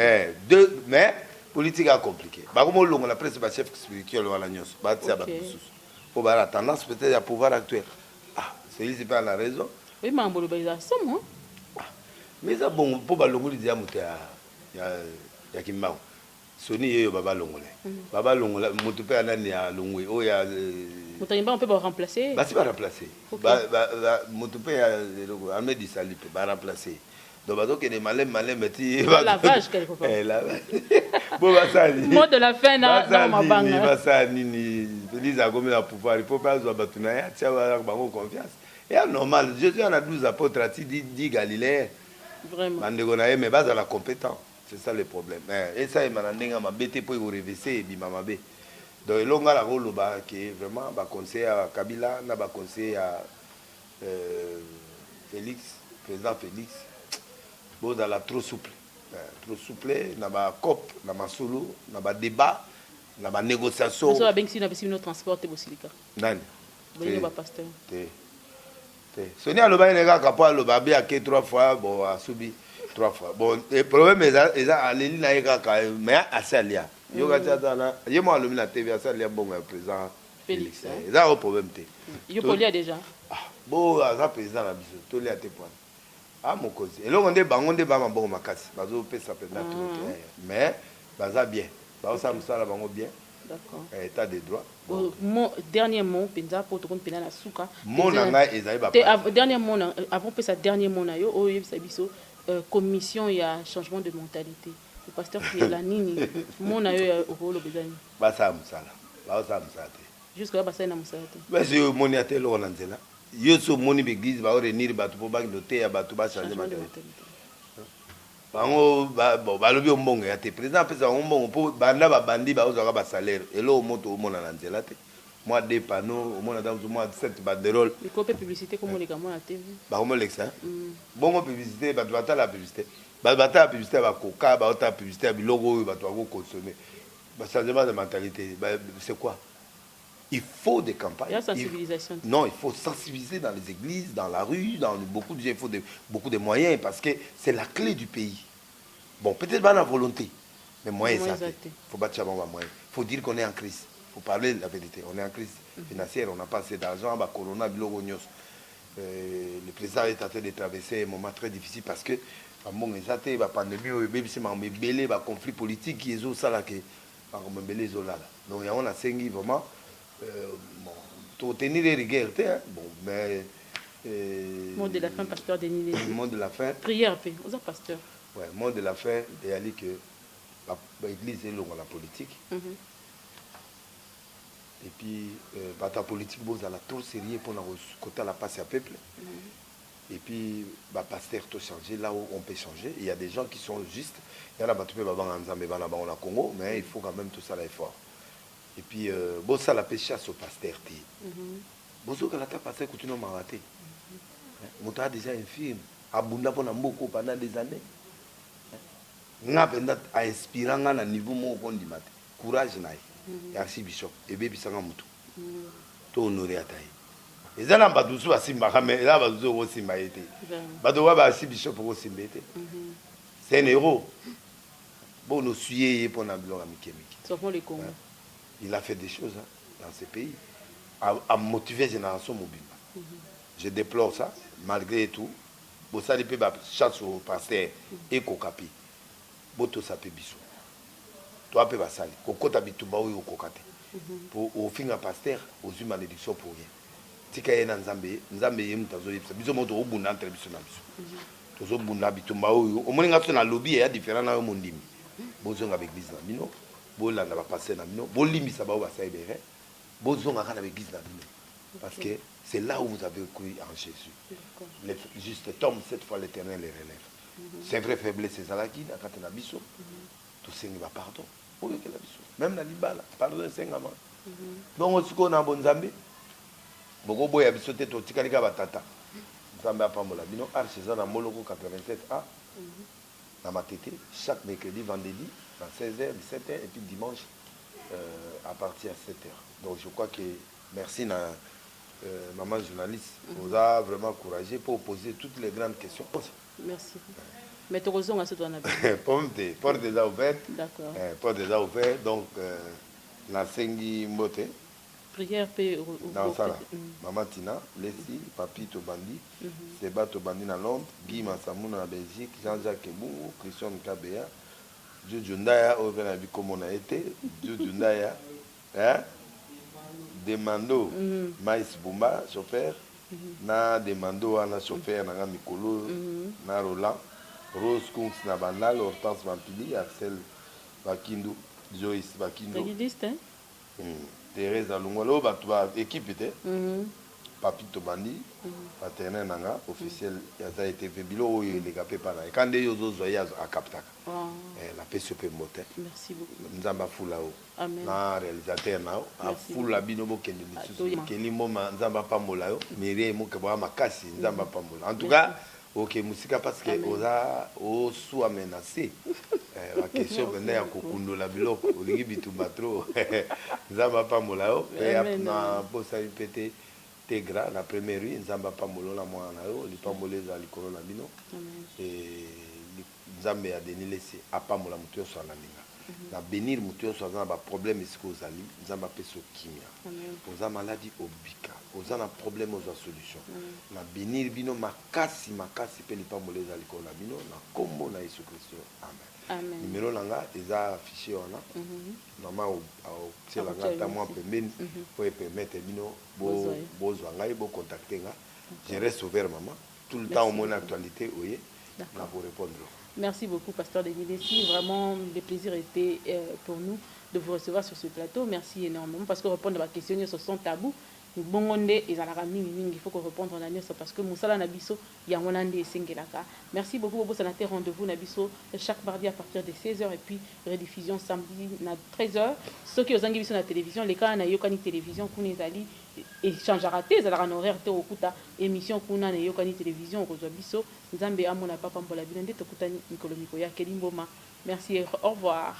Deux, mais politique a compliqué. Bakoma olongola presque bachef spirituel wana nyonso, batia bato mosusu po baa na tendance peut-être ya pouvoir actuel. Ah, Félix mpe ana raison. Oyi makambo oloba eza somo. Mais eza bongo mpo balongoli deja moto ya Kimbangu. Soni yeyo babalongola ye, babalongola moto mpe ya nani ya longwe oyo ya Moto ya Kimbangu mpe baremplace. Basi baremplace moto mpe ya eloko Armée du Salut mpe baremplace. Donc bazokende malembe malembe ti Lavage quelque part. Lavage. Bo basali Mot de la fin na basala nini? mabanga. Basala nini? Félix akomi na pouvoir, il faut mpe azwa bato na ye, atia bango confiance. Eya normal, Jésus ana 12 apôtres, ati 10 galiléens. Bandeko na ye, mais bazala compétent, c'est ça le problème. Esalema na ndenge ya mabe te mpo ekorevese ebima mabe. Donc elongo nga nakoloba ke vraiment baconseiller ya Kabila na baconseiller ya Félix, président Félix, bozala trop souple, trop souple na bacope, na masolo, na badébat, na banégociation. So babengisi bino, apesi bino transport te, bosilika? Nani? Bolingo bapasteur. Te, te. Soni alobaki ne kaka mpo aloba abi ake trois fois. Bon, asubi trois fois. Bon, problème eza aleli na ye kaka, mais asi alia. Yoka ti aza na ye mo alobi na TV, asi alia mbongo ya président. Félix, Félix. Eza o problème te. Yo kolia déjà. Ah, bo aza président na biso, tolia te poana ah mokonzi eloko nde bango nde ba mabongo makasi bazopesa mpenza trop te, mais baza bien, baosala mosala bango bien. État de droit. Bon, mot, dernier mot mpenza mpo tokomi mpenza na suka. Mot na ngai ezali te dernier mot na, avant pesa dernier mot na yo oyo oyebisa biso commission ya changement de mentalité, le pasteur Kiyela nini, mot na yo ya okoloba eza nini? Basala mosala, baosala mosala te. Jusque là basali na mosala te. Basi oyo omoni ata eloko na nzela. Yo so omoni baeglise baoréunir bato mpo bakende oteya bato bachange changement de mentalité. Mentalité. Bango bon, balobi yo mbongo ya te, président apesa bango mbongo mpo banda babandi baozwaka basalaire. Eloko moto omona na nzela te, mwa deux panneau, omona ata mosusu mwa sept banderole. Liko mpe publicité komoleka mwana TV. Bakomolekisa bongo publicité, bato batala publicité, bato batala publicité ya bakoka, baotala publicité ya biloko oyo bato bakoconsommer. Bachangement de mentalité, c'est quoi? Il faut des campagnes. Il y a sensibilisation. Non, il faut sensibiliser dans les églises, dans la rue, dans beaucoup de gens, il faut beaucoup de moyens parce que c'est la clé du pays. Bon, peut-être pas la volonté, mais moyens, Moyens ça. eza te. Il faut battre les moyens. Il faut dire qu'on est en crise. Il faut parler la vérité. On est en crise financière, on n'a pas assez d'argent, bah, corona, biloko nyonso. Le président est en train de traverser un moment très difficile parce que bambongo eza te, bapandémie oyo ebebisi makambo ebele, baconflit politique ezosalaka makambo ebele ezolala. Donc yango nasengi vraiment, bon, totenir rigueur te, hein, bon, mais Mot de la fin, pasteur Denis Lessie. Mot de la fin. Prière mpe oza pasteur. Ouais, mot de la fin eyali que baéglise elongo na politique et puis bato ya politique bozala trop sérieux mpona kotala mpasi ya peuple. Et puis bapasteur, to changer là où on peut changer. Il y a des gens qui sont justes, il y en a bato mpe babanga Nzambe, bana bango na Congo, mais il faut quand même tosala effort. Et puis bosala mpe chasse au pasteur te. Bozokala ta pasteur kutuna maka te. Moto a déjà infirme, abunda mpona mboka pendant des années. Nga mpenza ainspira nga na niveau moko kondima te. Courage na ye ya archibishop ebebisanga motu. To honore ata ye. Eza na bato mosusu basimbaka, mais eza na bato mosusu okosimba ye te. Bato oyo ba archibishop okosimba ye te, c'est un héros. Bon, osuye ye mpona biloko ya mike mike. Sauvons le Congo. Il a fait des choses, hein, dans ce pays, a motivé génération mobimba. Je déplore ça. Malgré tout, bosali mpe bachasse au pasteur ekoka mpe botosa mpe biso toa mpe basali kokɔta bitumba oyo okoka te po ofinga pasteur, ozwi malédiction pour rien. Tika ye na Nzambe. Nzambe ye moto azoyebisa biso moto tokobunda entre biso na biso, tozobunda bitumba oyo omoni nga so nalobi eya différent na yo mondimi. Bozonga baeglise na bino, bolanda bapasteur na bino, bolimbisa bao basali bere, bozonga kaka na baeglise na bino parce que c'est là où vous avez cru en Jésus. Le juste tombe sept fois, l'Éternel les relève. C'est vrai, faiblesse ezalaki na kati na biso, tosengi bapardon oyokela biso. Même na libala pardon esengama. Bongo sikoyo na bonzambe bokoboya biso te, totikali kaka batata. Nzambe apambola bino. Arche eza na Moloko 87 A na Matete, chaque mercredi, vendredi na 16h, 17h et puis dimanche à partir ya 7h. Donc je crois que merci na maman journaliste, oza vraiment courageux pour poser toutes les grandes questions. Merci. Mais tokozonga so toza na Problème te, porte eza ouverte. D'accord. Porte eza ouverte, donc nasengi mbote. Prière mpe. Nasala mama Tina Lesi, Papi Tobandi, Seba Tobandi na Londres, Guy Masamuna na Belgique, Jean-Jacques Ebungu, Christian Kabeya, Juju Ndaya oyo mpe nayebi kombo na ye te, Juju Ndaya, eh? Demando Mais Bumba chauffeur na Demando wana, chauffeur na nga mikolo na Roland Rose Kungs na Bandal, Hortense Mampili, Axel Bakindu, Joyce Bakindu. Liste, hein? Thérèse Alungwala, oyo bato ba équipe te. Papi Tobandi, partenaire na nga officiel aza ye TV, biloko oyo eleka mpe epa na ye ka nde yo ozozwa ye akaptaka. Napesi yo mpe mbote. Merci beaucoup. Nzambe afula yo. Amen. Na réalisateur na yo. Merci. Afula bino, bokende lisusu. Toyema. Keli Mboma, Nzambe apambola yo. Mirie Mokebo ya makasi, Nzambe apambola. En tout cas, oke mosika parce que Amen. oza osuame na se baquestion mpenza ya kokundola biloko, olingi bitumba trop. Nzambe apambola yo mpe. Amen. Na posali mpe te Tegra na première rue, Nzambe apambola yo na mwana na yo, lipambola ezala likolo na bino. Amen. Nzambe ya Denis Lesi apambola moto nyonso alaninga na bénir, moto nyonso aza na baproblème esika ozali, Nzambe apesa yo kimia. Amen. Oza maladi, obika. Oza na problème, ozwa solution. Na bénir bino makasi makasi mpe lipambola eza likolo na bino na nkombo na Yesu Kristo, amen. Amen. Numéro na nga eza affiché wana, mama aotiela nga ata mwa pembeni po epermettre bino Bozwa ye. Bozwa ngai, bocontacte nga, je reste ouvert, mama, tout le temps. Omoni actualité oye na korépondre. Merci beaucoup, Pasteur Denis Lessi. Vraiment, le plaisir était pour nous de vous recevoir sur ce plateau. Merci énormément parce que répondre à la question sans tabou, bongo nde ezalaka mingi mingi. Il faut que répondre na nyonso parce que mosala na biso yango wana nde esengelaka. Merci beaucoup. Bobosana te, rendez-vous na biso chaque mardi à partir de 16h et puis rediffusion samedi na 13h. Soki ozangi biso na télévision, leka na Yokani Télévision, kuna ezali echangeaka te, ezalaka na horaire te. Okuta émission kuna na Eyokani Télévision, okozwa biso. Nzambe amona papa mbola bino nde tokutani mikolo mikoya. Keli Mboma, merci et au revoir.